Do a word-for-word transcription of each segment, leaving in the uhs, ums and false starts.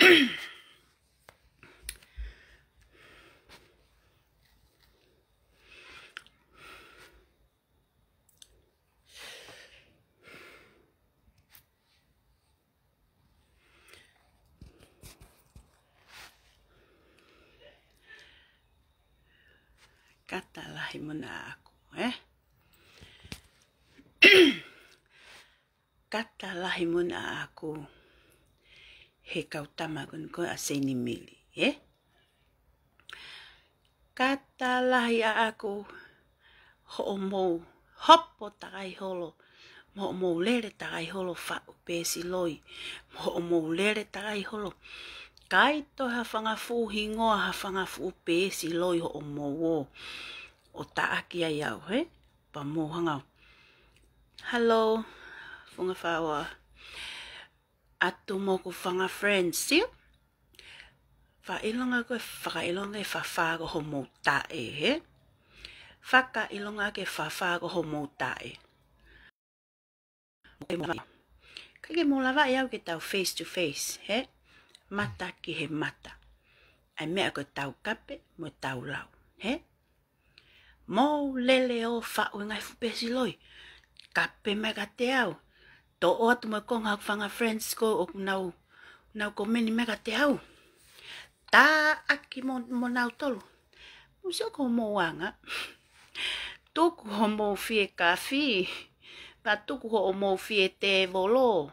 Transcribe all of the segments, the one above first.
Kata lahi muna aku, eh? Kata lahi muna aku he kau tama ko eni ko ē ʻa Seinimili, eh? Kata lahi ʻaʻaku hoʻomou hopo takai holo, mo hoʻomou lele takai holo faʻu peesi loi, mo hoʻomou lele takai holo. ʻIkai toe ha fanga fuʻu hingoa, ha fanga fuʻu peesi loi hoʻomou ō ʻo taʻaki ai au, he? Pea mou hanga ʻo, hello, Funga Faua. ʻAtu mo hoku fanga friends, sio? Fakaʻilonga ko e, fakaʻilonga e fafā ko homou taʻe, he? Fakaʻilonga ke fafā ko homou taʻe. ʻIkai ke mou lava ʻe au ke tau face to face, he? Mata ki he mata. ʻAi meʻa ko e tau kape mo e tau lau, he? Mou lele ʻo faʻu e ngaahi fuʻu peesi loi. Kape mai kiate au. Toʻo atu mo e konga hoku fanga friends ko ē ʻoku nau, nau komeni mai kiate au. Taʻaki mo, mo nautolu. Mou sio ko homou anga. Tuku homou fie kafi. Pea tuku homou fie tēvolo.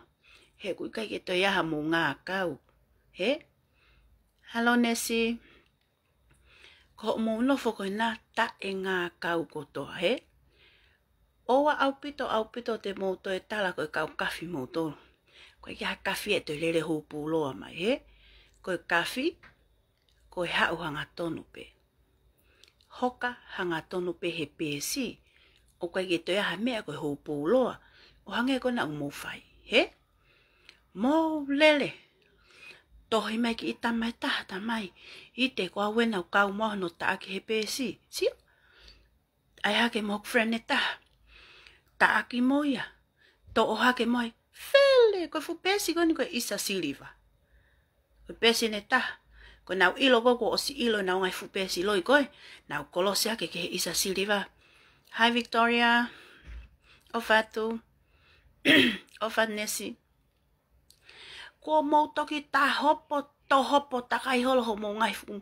He ʻoku ʻikai ke toe ʻi ai hamou ngākau. He? Hello, Nesi. Ko hoʻomou nofo ko ena taʻe ngākau kotoa, he? ʻOua ʻaupito, ʻaupito te mou toe tala ko e kau kafi moutolu. Ko e ʻikai ha kafi ʻe toe lele hūpūloa mai, he? Ko e kafi, ko e haʻu hangatonu pē. Hoka hangatonu pē he peesi. ʻOku ʻikai ke toe ʻi ai ha meʻa ko e hūpūloa. ʻO hangē ko ena ʻoku mou fai, he? Mou lele. Tohi mai ki he tama ʻe taha, tamai. ʻIte ko au ena ʻoku kau mo au hono taʻaki he peesi. Sio? ʻAi hake mo hoku friend ʻe taha. Taʻaki mo ia. Toʻo hake mo ia. Fele, ko e fuʻu peesi ko eni ko e ʻIsa Siliva. Ko e peesi ʻe taha. Ko ʻenau ʻilo ko ē kuo ʻosi ʻilo ʻenau ngaahi fuʻu peesi loi ko ē. Nau kolosi hake ki he ʻIsa Siliva. Hi, Victoria. ʻOfa atu. ʻOfa, Nesi. Kuo mou toki tā hopo, tō hopo takai holo homou ngaahi fuʻu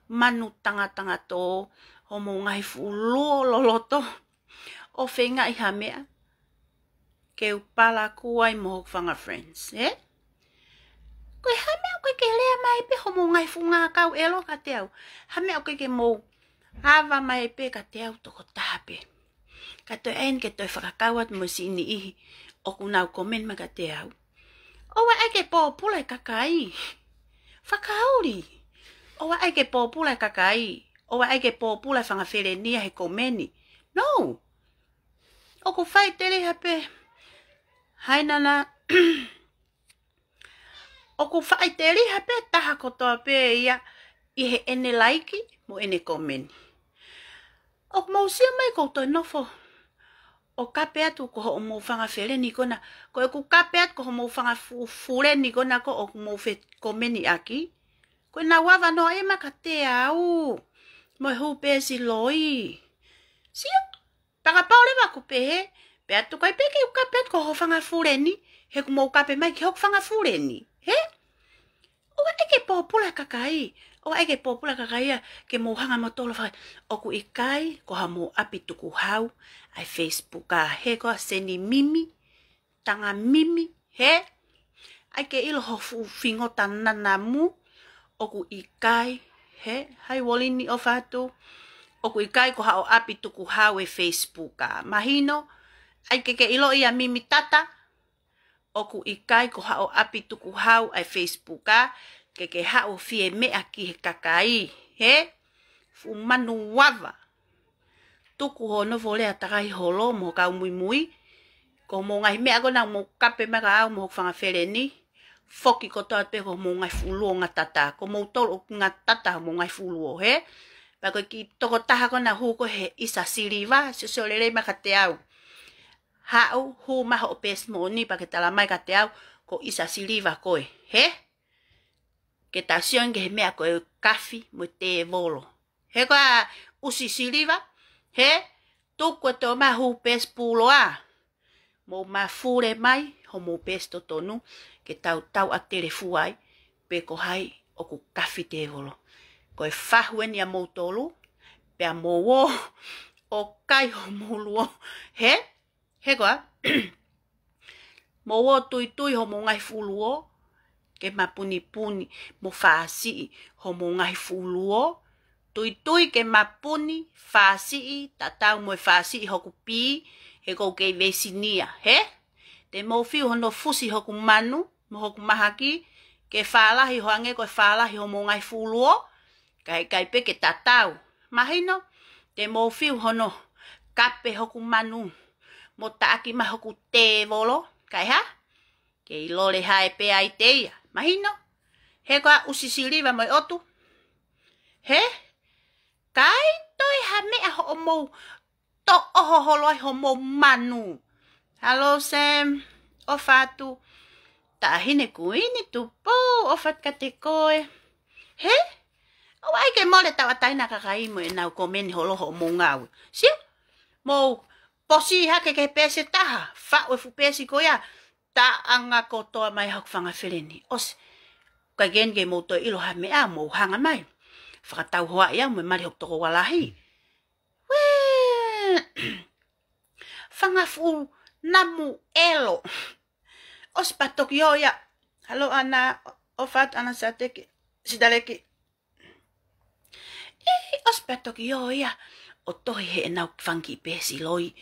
manu tangatanga tō, homou ngaahi fuʻu luo loloto. ʻO feingaʻi ha meʻa ke u palaku ai mo hoku fanga friends, he? Ko e ha meʻa ʻoku ʻikai ke lea mai pē homou ngaahi fuʻu ngākau ʻelo kiate au. Ha meʻa ʻoku ʻikai ke mou ava mai pē kiate au tokotaha pē. Ka toe ʻai ke toe fakakau atu mo siʻi niʻihi ʻoku nau komeni mai kiate au. ʻOua ʻai ke pōpula e kakai. Fakaoli. ʻOua ʻai ke pōpula e kakai. ʻOua ʻai ke pōpula e fanga feleni ʻa e komeni. No. ʻOku faʻiteliha pē. Hai nana. ʻOku faʻiteliha pē taha kotoa pē ia ʻi heʻene laiki mo ʻene komeni. ʻOku mou sio mai ʻoku ou toe nofo ʻo kape atu ko hoʻomou fanga feleni ko ena, ko ʻeku kape atu ko hoʻomou fanga fu-, feleni ko ena ko ē ʻoku mou fekomeni ʻaki. Ko ʻenau ava noa ē mai kiate au. Mo e hū peesi loi. Sio? Pea kapau leva ʻoku pehē, pea tuku ai pē ke u kape atu ko hoʻo fanga feleni, he ʻoku mou kape mai ki hoku fanga feleni, he? ʻOua ʻai ke pōpula e kakai, ʻoua ʻai ke pōpula e kakai ia, ke mou hanga mo tolo fai. ʻOku ʻikai ko hamou ʻapi tukuhau ʻa e Facebook ʻa, he ko e seni mimi, tanga mimi, he? ʻAi ke ʻilo ho fuʻu fingota nanamu, ʻoku ʻikai, he? Hai Wolini, ʻofa atu, ʻoku ʻikai ko haʻo ʻapi tukuhau e Facebook ʻa. Mahino, ʻai ke ke ʻilo ia mimi tata, ʻoku ʻikai ko haʻo ʻapi tukuhau ʻa e Facebook ʻa, ke ke haʻu fie meʻa ki he kakai, he? Fuʻu manu ava. Tuku hoʻo nofo lea takai holo mo kau muimui. Ko hoʻomou ngaahi meʻa ko ena ʻoku mou kape mai kia au mo hoku fanga feleni. Foki kotoa pē ko hoʻomou ngaahi fuʻu luo ngatata. Ko moutolu ʻoku ngatata hoʻomou ngaahi fuʻu luo, he? Pea ko e kiʻi tokotaha ko ena hū ko ē he ʻIsa Siliva, siosio lelei mai kiate au. Haʻu, hū mai hoʻo peesi moʻoni pea ke tala mai kiate au, ko ʻIsa Siliva koe, he? ke ta sio ange ki he meʻa ko e kafi mo e tēvolo. He ko e ʻusi siliva, he tuku e toʻo mai hū peesi pūloa. Mou mafule mai homou peesi totonu ke tau tauʻatāina ai pe ko hai ʻoku kafi tēvolo. Ko e fahu eni ʻamoutolu, pea mou ō ʻo kai homou luo. He, he ko ā, mou ō tuitui homou ngaahi fuʻu luo, ke mapunipuni mo fāsiʻi homou ngaahi fuʻu luo. Tuitui ke mapuni, fāsiʻi, tatau mo e fāsiʻi hoku pī, he ʻoku ou kei veisinia, he? Te mou fiu hono fusi hoku manu mo hoku mahaki, ke fālahi ʻo hangē ko e fālahi homou ngaahi fuʻu luo, kae ʻikai pē ke tatau. Mahino, te mou fiu hono kape hoku manu mo taʻaki mai hoku tēvolo, kae hā? Kei lole hae pē ai te ia. Mahino? He ko e ʻusi siliva mo e ʻotu. He? ʻIkai toe ha meʻa hoʻomou toʻo holo ai homou manu. Hello, Sam. ʻOfa atu. Taʻahine Kuini Tupou, ʻofa atu kiate koe. He? ʻOua ʻai ke mole tauʻatāina kakai mo ʻenau komeni holo hoʻomou ngāue. Sio? Mou posi hake ki he peesi ʻe taha, faʻu e fuʻu peesi ko ia, taʻanga kotoa mai hoku fanga feleni. ʻOsi, ʻikai ke ni ke mou toe ʻilo ha meʻa, mou hanga mai. Fakatau hoa ia, mo e mali hoku tokoua lahi. Uē! Fanga fuʻu namu ʻelo. ʻOsi pea toki ō ia. Hello, ʻAna, ʻofa atu, ʻAna Sateki, Sitaleki. ʻE, ʻosi pea toki ō ia ʻo tohi heʻenau fanga kiʻi peesi loi.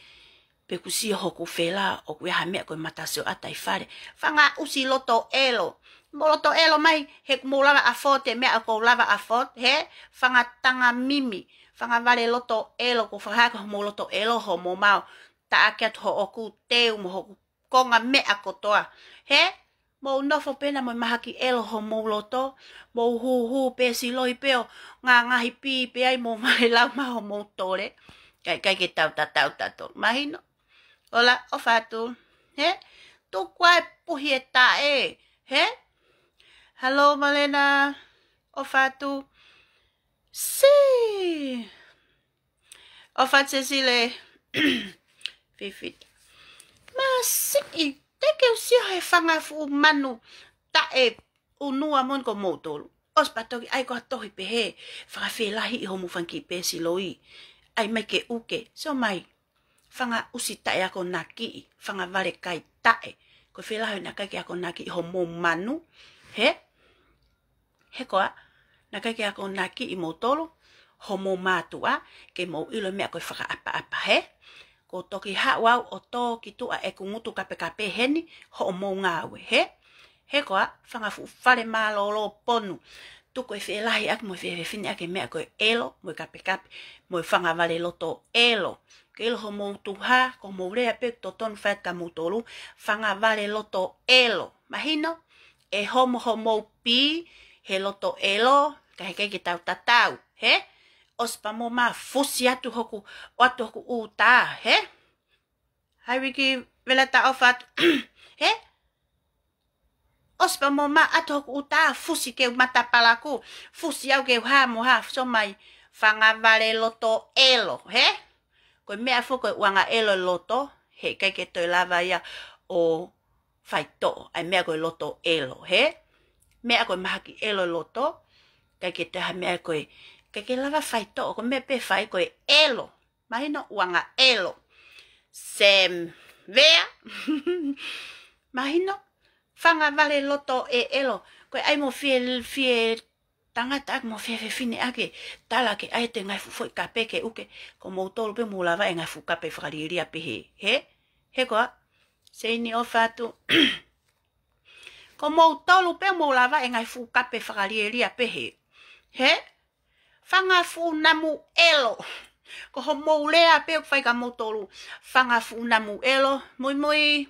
Pe ʻoku sio hoku fela ʻoku ʻi ai ha meʻa ko e matasioʻata ʻi fale. Fanga ʻusi loto ʻelo. Mou loto ʻelo mai, he ʻoku mou lava afford e meʻa ʻoku ou lava afford, he? Fanga tanga mimi. Fanga vale loto ʻelo, ʻoku ou fakahā ko homou loto ʻelo hoʻomou maʻu. Taʻaki atu hoʻoku teu mo hoku konga meʻa kotoa. He? Mou nofo pē ena mo e mahaki ʻelo homou loto, mou hūhū peesi loi pē ʻo ngaahi pī pē ai, mou mali lau mai homou tole. Kae ʻikai ke tau tatau tautolu. Mahino? ʻOla, ʻofa atu. He? Tuku ā e puhi e taʻe. He? Hello, Malena. ʻOfa atu. Sī. ʻOfa atu Sesile. Fifita. Masiʻi, te ke u sio he fanga fuʻu manu taʻe ʻunua moʻoni ko moutolu. ʻOsi pea toki ʻai ko ha tohi pehē, fakafelahiʻi homou fanga kiʻi peesi loi. ʻAi mai ke ʻuke, sio mai. Fanga ʻusi taʻe akonakiʻi, fanga vale kai taʻe. Ko e felahi naʻe ʻikai ke akonakiʻi homou manu, he? He ko ā, naʻe ʻikai ke akonakiʻi moutolu homou mātuʻa, ke mou ʻilo e meʻa ko e fakaʻapaʻapa, he? Ko e toki haʻu au ʻo tō ki tuʻa ʻeku ngutu kapekape heni, hoʻomou ngāue, he? He ko ā, fanga fuʻu fale mālōlō ponu. Tuku e felahiʻaki mo e fefefine ʻaki e meʻa ko e ʻelo, mo e kapekape, mo e fanga vale loto ʻelo. Ke ʻilo homou tuha, ko homou lea pē totonu fai atu kia moutolu, fanga vale loto ʻelo. Mahino, ʻe homo homou pī he loto ʻelo, kae ʻikai ke tau tatau, he? ʻOsi pea mou mā fusi atu hoku, ʻoatu hoku ʻū tā, he? Hai Wiki, vela ta ʻofa atu, he? ʻOsi pea mou mā ʻatu hoku ʻū tā, fusi ke u matapalaku, fusi au ke u hā mo hā, sio mai, fanga vale loto ʻelo, he? Ko e meʻa foki ko e ʻuanga ʻelo e loto, he ʻikai ke toe lava ia ʻo faitoʻo, ʻa e meʻa ko e loto ʻelo, he? Meʻa ko e mahaki ʻelo e loto, ʻikai ke toe ha meʻa ko e, ʻikai ke lava faitoʻo, ko e meʻa pē fai ko e ʻelo, mahino ʻuanga ʻelo. Sam Vea. Mahino, fanga vale loto ʻe ʻelo, ko e ʻai mo fie, fie tangata ʻaki mo fie fefine ʻaki, tala ke ʻai atu e ngaahi fuʻu foʻi kape ke ʻuke, ko moutolu pē mou lava e ngaahi fuʻu kape fakalielia pehē, he? He ko ā, Seini ʻofa atu. Ko moutolu pē mou lava e ngaahi fuʻu kape fakalielia pehē, he? Fanga fuʻu namu ʻelo. Ko homou lea pē ʻoku fai kia moutolu. Fanga fuʻu namu ʻelo. Muimui.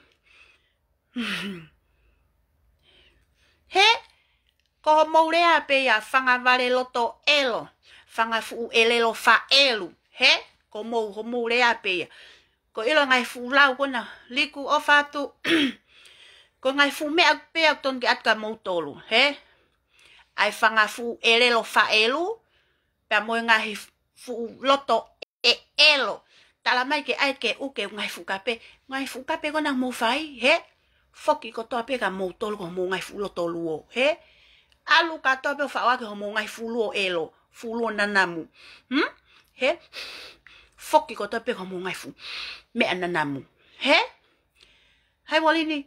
He? Ko homou lea pē ia fanga vale loto ʻelo. Fanga fuʻu ʻelelo faʻelu. He? Ko mou, homou lea pē ia. Ko e ʻilo ngaahi fuʻu lau ko ena, Liku ʻofa atu. Ko e ngaahi fuʻu meʻa pē ʻoku tonu ke ʻatu kia moutolu, he? ʻa e fanga fuʻu ʻelelo faʻelu, pea mo e ngaahi fuʻu loto ʻelelo. Tala mai ke ʻai ke uke ngaahi fuʻu kape, ngaahi fuʻu kape ko ena mou fai, hē? Foki kotoa pē kia moutolu ko homou ngaahi fuʻu loto luo, hē? ʻAlu kotoa pē ʻo faʻo ʻaki homou ngaahi fuʻu luo ʻelelo, fuʻu luo nanamu. Hmm? Hē? Foki kotoa pē homou ngaahi fuʻu meʻa nanamu, hē? Hai Walini.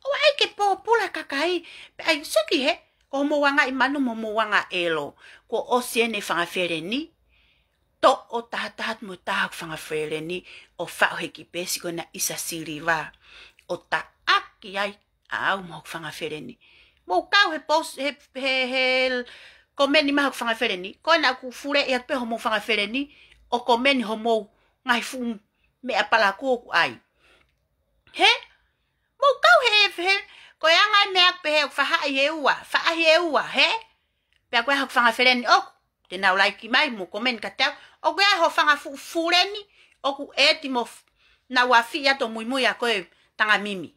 ʻOua ʻai ke pōpula kakai, pea ʻai seki hē, ko homou anga ʻi manu mo homou anga ʻelelo. Kuo ʻosi ʻene fanga feleni, toʻo tahataha mo taha hoku fanga feleni, ʻo faʻo he kiʻi peesi ko ena ʻIsa Siliva, ʻo taʻaki ai ʻa au mo hoku fanga feleni. Mou kau he post, he, he, he komeni mai hoku fanga feleni. Ko ena ʻoku fuleʻi atu pē homou fanga feleni, ʻo komeni homou ngaahi fuʻu meʻa palakū ʻoku ʻai. Hē? Mou kau he, he, ko e anga e meʻa pehē ʻoku faʻahi ʻe ua, faʻahi ʻe ua, hē? Pea ko e hā hoku fanga feleni ʻoku te nau laiki mai mo komeni kiate au, ʻoku ʻi ai ho fanga fuʻu feleni ʻoku ʻeti mo f-, nau afiʻi atu ʻo muimui ʻa koe tanga mimi.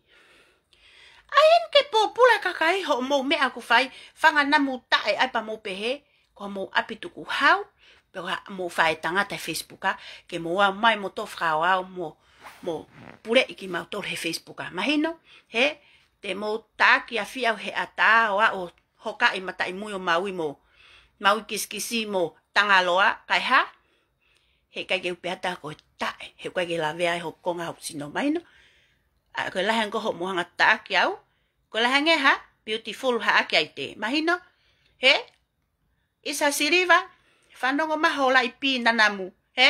ʻAi eni ke pōpula kakai hoʻomou meʻa ʻoku fai, fanga namu taʻe ʻai pea mou pehē, ko homou ʻapi tukuhau, pe ko homou faʻētangata he Facebook, ke mou ō mai mo tō fakaoao mo, mo puleʻi kimautolu he Facebook. Mahino, hē, te mou takiafi au he ʻatā ʻo aʻu ʻo hokaʻi mataʻimui ʻo Maui mo, Maui kisikisi mo Tangaloa, kae hā? He ʻikai ke u pehē atu ko e taʻe, he ʻikai ke lavea ai hoku konga hoku sino, mahino. ʻA, ko e lahi ange ko hoʻomou hanga taʻaki au, ko e lahi ange ha, beautiful haʻaki ai te, mahino, hē? ʻIsa Siliva, fanongo mai ho laʻi pī nanamu, hē?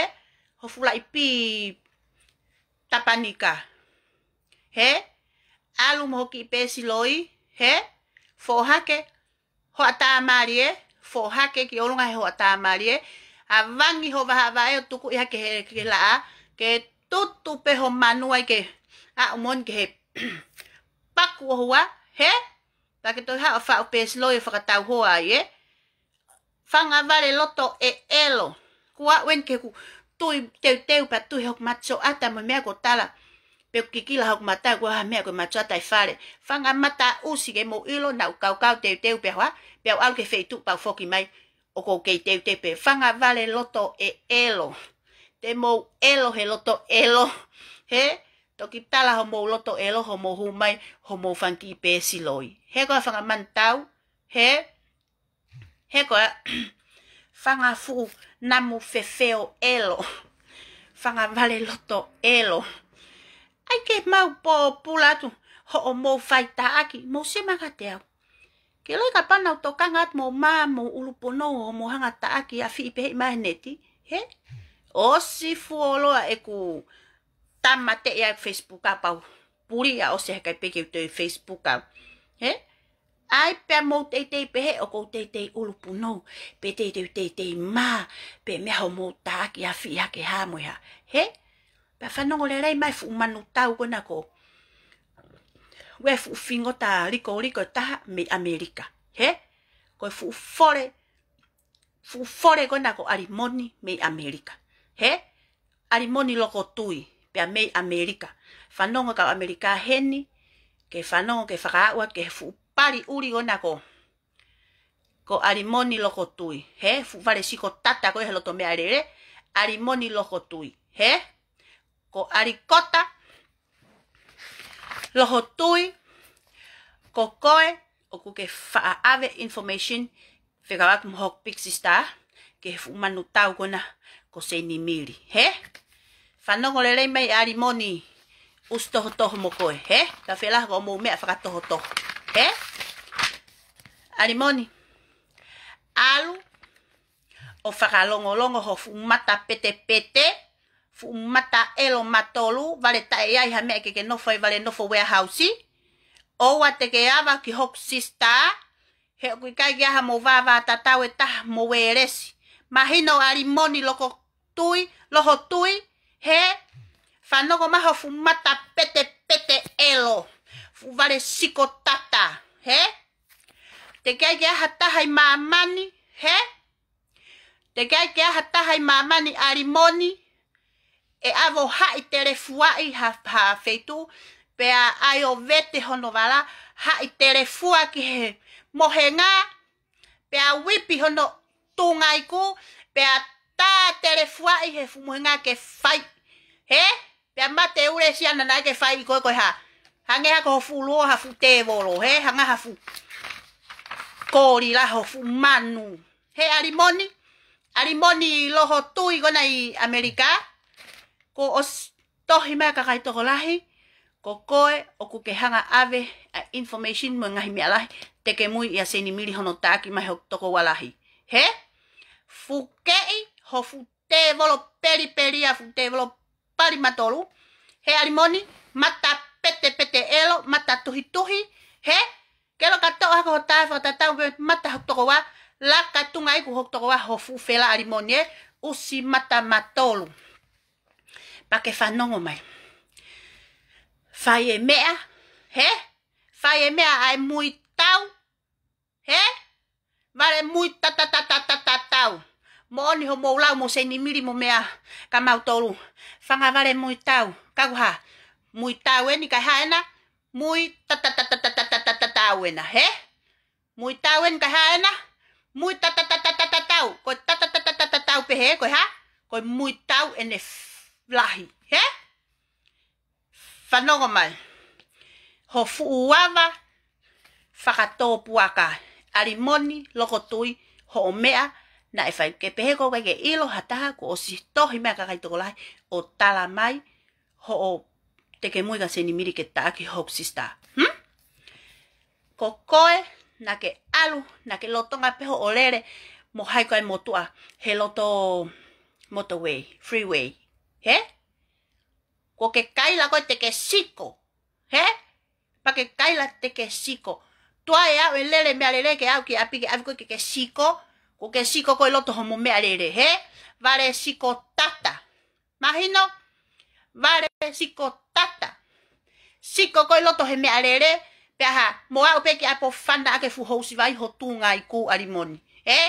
Ho fuʻu laʻi pī tapanika, hē? ʻAlu mo ho kiʻi peesi loi, hē? Foʻohake ho ʻatā mālie, foʻohake ki ʻolunga he ho ʻatā mālie, ʻavangi ho vahaʻa vaʻe ʻo tukuʻi hake he, ki he laʻā, ke tutu pē ho manu ai ke aʻu moʻoni ki he paku ʻohua, hē? Pea ke toe haʻu ʻo faʻo peesi loi ʻo fakatau hoa ai, ē? Fanga vale loto ʻelelo. Kuo u eni ke u tui teuteu pea tui hoku mata sioʻata mo e meʻa kuo tala. Pe ʻoku kikila hoku mata, ko e hā e meʻa ko e mata sioʻata ʻi fale. Fanga mata ʻusi, ke mou ʻilo naʻa ku kaukau teuteu pē hoa, pea u ʻalu ki he feituʻu pea u foki mai, ʻoku ou kei teuteu pē. Fanga vale loto ʻelelo. Te mou ʻelo he loto ʻelelo. Hē? Toki tala homou loto ʻelelo, homou hū mai, homou fanga kiʻi peesi loi. Hē ko e fanga manu tau, hē? Hē ko e fanga fuʻu namu fefeo ʻelelo. Fanga vale loto ʻelelo. ʻAi ke mau pōpula atu hoʻomou faitaʻaki, mou sio mai kiate au. Ke loi kapau naʻa ku tokanga atu mo mā mo ʻulupono ʻo mou hanga taʻaki afiʻi pehē mai he neti, hē? ʻOsi fuoloa ʻeku tāmateʻi ʻa e Facebook, kapau puli ʻa ʻosi he ʻikai pē ke u toe Facebook au. Hē? ʻAi pea mou teitei pehē ʻoku ou teitei ʻulupono, pe teitei, teitei mā, pe meʻa hoʻomou taʻaki afiʻi hake hā mo e hā. Hē? Pea fanongo lelei mai fuʻu manu tau ko ena ko. Ko e fuʻu fingota likoliko ʻe taha mei ʻAmelika. Hē? Ko e fuʻu fole, fuʻu fole ko ena ko ʻalimoni mei ʻAmelika. Hē? ʻAlimoni loko tui, pea mei ʻAmelika. Fanongo kau ʻAmelika heni, ke fanongo ke fakaaʻu atu ki he fuʻu pali ʻuli ko ena ko. Ko ʻalimoni loko tui, hē? Fuʻu vale siko tata ko ē he loto meʻalele, ʻalimoni loko tui, hē? Ko ʻalikota loho tui, ko koe ʻoku ke faʻa ʻave information, fekauʻaki mo hoku big sister, ki he fuʻu manu tau ko ena ko Seinimili, hē? Fanongo lelei mai ʻalimoni, ʻusi tohotoho mo koe, hē? Ka felaha ko hoʻomou meʻa fakatohotoho, hē? ʻAlimoni, ʻalu ʻo fakalongolongo ho fuʻu mata petepete, fuʻu mata ʻelelo matolu, vale taʻe ʻi ai ha meʻa ke ke nofo ai, vale nofo warehouse. ʻOua te ke ava ki hoku sister, he ʻoku ʻikai ke ʻi ai haʻamou vāvātatau ʻe taha mo Uēlesi. Mahino ʻalimoni loko tui, loho tui, hē? Fanongo mai ho fuʻu mata petepete ʻelelo. Fuʻu vale siko tata, hē? Te ke ʻai ke ʻi ai ha taha ʻi māmani, hē? Te ke ʻai ke ʻi ai ha taha ʻi māmani ʻalimoni, ʻe ʻave ʻo haʻi telefuaʻi ha, ha feituʻu, pea ʻai ʻo vete hono vala, haʻi telefua ki he mohenga, Pea uipi hono tuʻunga iku, pea tā telefuaʻi he fuʻu mohenga ke fai. Hē? Pea mate ule siana naʻa ke fai ʻi koe ko e hā. Hangē ha ko ho fuʻu luo ha fuʻu tēvolo, hē? Hangē ha fuʻu kōlila ho fuʻu manu. Hē ʻAlimoni, ʻAlimoni Lokotui ko ena ʻi ʻAmelika. Kuo ʻosi tohi mai kakai tokolahi, ko koe ʻoku ke hanga ʻave ʻa e information mo e ngaahi meʻa lahi, Tekemui ʻia Seinimili hono taʻaki mai ho tokoua lahi. Hē? Fukeʻi ho fuʻu tēvolo pelipeli ʻa fuʻu tēvolo palimatolu. Hē ʻAlimoni, mata petepete ʻelo, mata tuhituhi. Hē? Ke lo ka toʻo hake ho tae fakatatau pē mata ho tokoua, laka tuʻunga iku ho tokoua ho fuʻu fela ʻAlimoni ē, ʻusi mata matolu. Pea ke fanongo mai. Fai e meʻa, hē? Fai e meʻa ʻa e muitau, hē? Vale muitatatatau. Moʻoni hoʻomou lau mo Seinimili mo meʻa kia mautolu. Fanga vale muitau. Ka ko e hā? Muitau eni kae hā ena? Muitatatatau ena, hē? Muitau eni kae hā ena? Muitatatatau. Ko e tatatatatau pē hē, ko e hā? Ko e muitau ʻene f-, lahi, hē? Fanongo mai. Ho fuʻu ava fakatōpuaka, ʻAlimoni Lokotui, hoʻo meʻa naʻe fai. Ke pehē ko ē ke ʻilo ha taha kuo ʻosi tohi mai kakai tokolahi ʻo tala mai hoʻo Tekemui kia Seinimili ke taʻaki hoku sisitā. Hmm? Ko koe naʻa ke ʻalu, naʻa ke lolotonga pē hoʻo lele mo hai ko e motuʻa he loto motorway, freeway. Hē? Kuo ke kaila koe te ke siko. Hē? Pea ke kaila te ke siko. Tuai ʻe aʻu e lele meʻalele ke aʻu ki ʻapi ke ʻave koe ke ke siko. Kuo ke siko koe ʻi loto homo meʻalele. Hē? Vale siko tata. Mahino? Vale siko tata. Siko koe ʻi loto he meʻalele, pea hā, mo aʻu pē ki ʻapi ʻo fana ʻaki e fuʻu housi vai ho tuʻunga iku ʻAlimoni. Hē?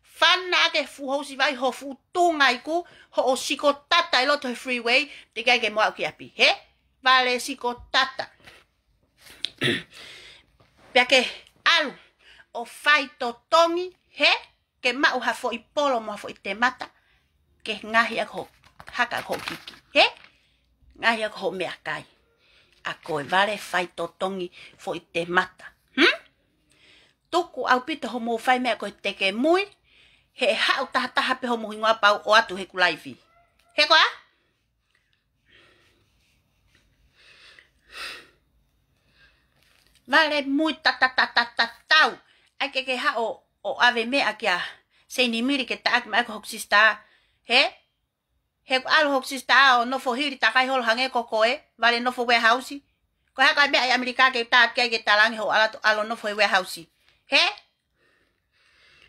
Fana ʻaki e fuʻu housi vai ho fuʻu tuʻunga iku, hoʻo siko tata ʻi loto he freeway, teʻeki ai ke mo aʻu ki ʻapi. Hē? Vale siko tata. Pea ke ʻalu ʻo fai totongi, hē? Ke maʻu ha foʻi polo mo ha foʻi temata, ke ngaohi ʻaki ho haka ʻaki ho kiki. Hē? Ngaohi ʻaki ho meʻakai. ʻA ko e vale fai totongi foʻi temata. Hmm? Tuku ʻaupito hoʻomou fai meʻa ko e Tekemui, he ʻe haʻu tahataha pē hoʻomou hingoa pea u ʻoatu heʻeku laivi. Hē koā? Vale muitatatatau. ʻAi ke ke haʻu ʻo ʻave meʻa kia Seinimili ke taʻaki mai ʻaki hoku sisitā. Hē? He ʻalu hoku sisitā ʻo nofo hili takai holo hangē ko koe, vale nofo warehouse. Ko e hā ko e meʻa ʻi ʻAmelika ke taʻaki ai ke talaange hoʻo ʻalu ʻo nofo he warehouse. Hē?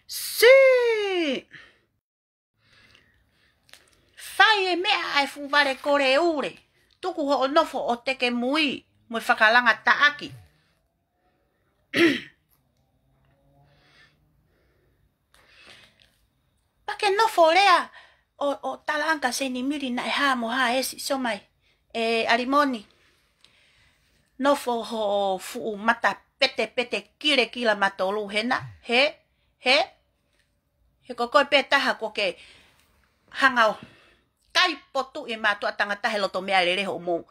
Sī! Fai e meʻa ʻa e fuʻu vale kole ule. Tuku hoʻo nofo ʻo Tekemui mo e fakalanga taʻaki. Pea ke nofo lea ʻo, ʻo talaange kia Seinimili naʻe hā mo hā esi, sio mai. ʻE ʻAlimoni. Nofo ho fuʻu mata petepete kilekila matolu hena. Hē? Hē? He ko koe pē taha kuo ke hanga ʻo kai potu e mātuʻa tangata he loto meʻalele hoʻomou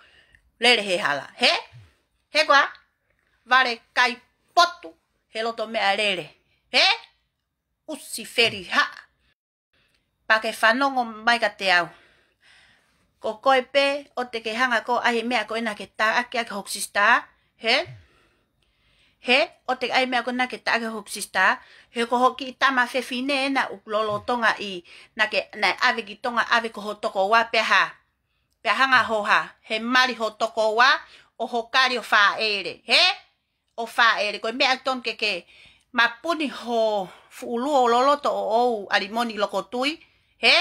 lele he hala. Hē? Hē koā? Vale kai potu he loto meʻalele. Hē? ʻUsi felihaʻa. Pea ke fanongo mai kiate au. Ko koe pē ʻoua te ke hanga koe ʻo ʻai e meʻa ko ena ke taʻaki ʻaki hoku sisitā. Hē? Hē? ʻOua te ke ʻai e meʻa ko ena ke taʻaki hoku sisitā. He ko hoʻo kiʻi tama fefine ena ʻoku lolotonga ʻi, naʻa ke, naʻe ʻave ki Tonga ʻave ko ho tokoua pea hā. Pea hanga hoʻo hā. He mali ho tokoua ʻo hokali ʻo fāʻele. Hē? ʻO fāʻele, ko e meʻa tonu ke ke mapuni ho fuʻu luo loloto ʻoʻou ʻAlimoni Lokotui, hē?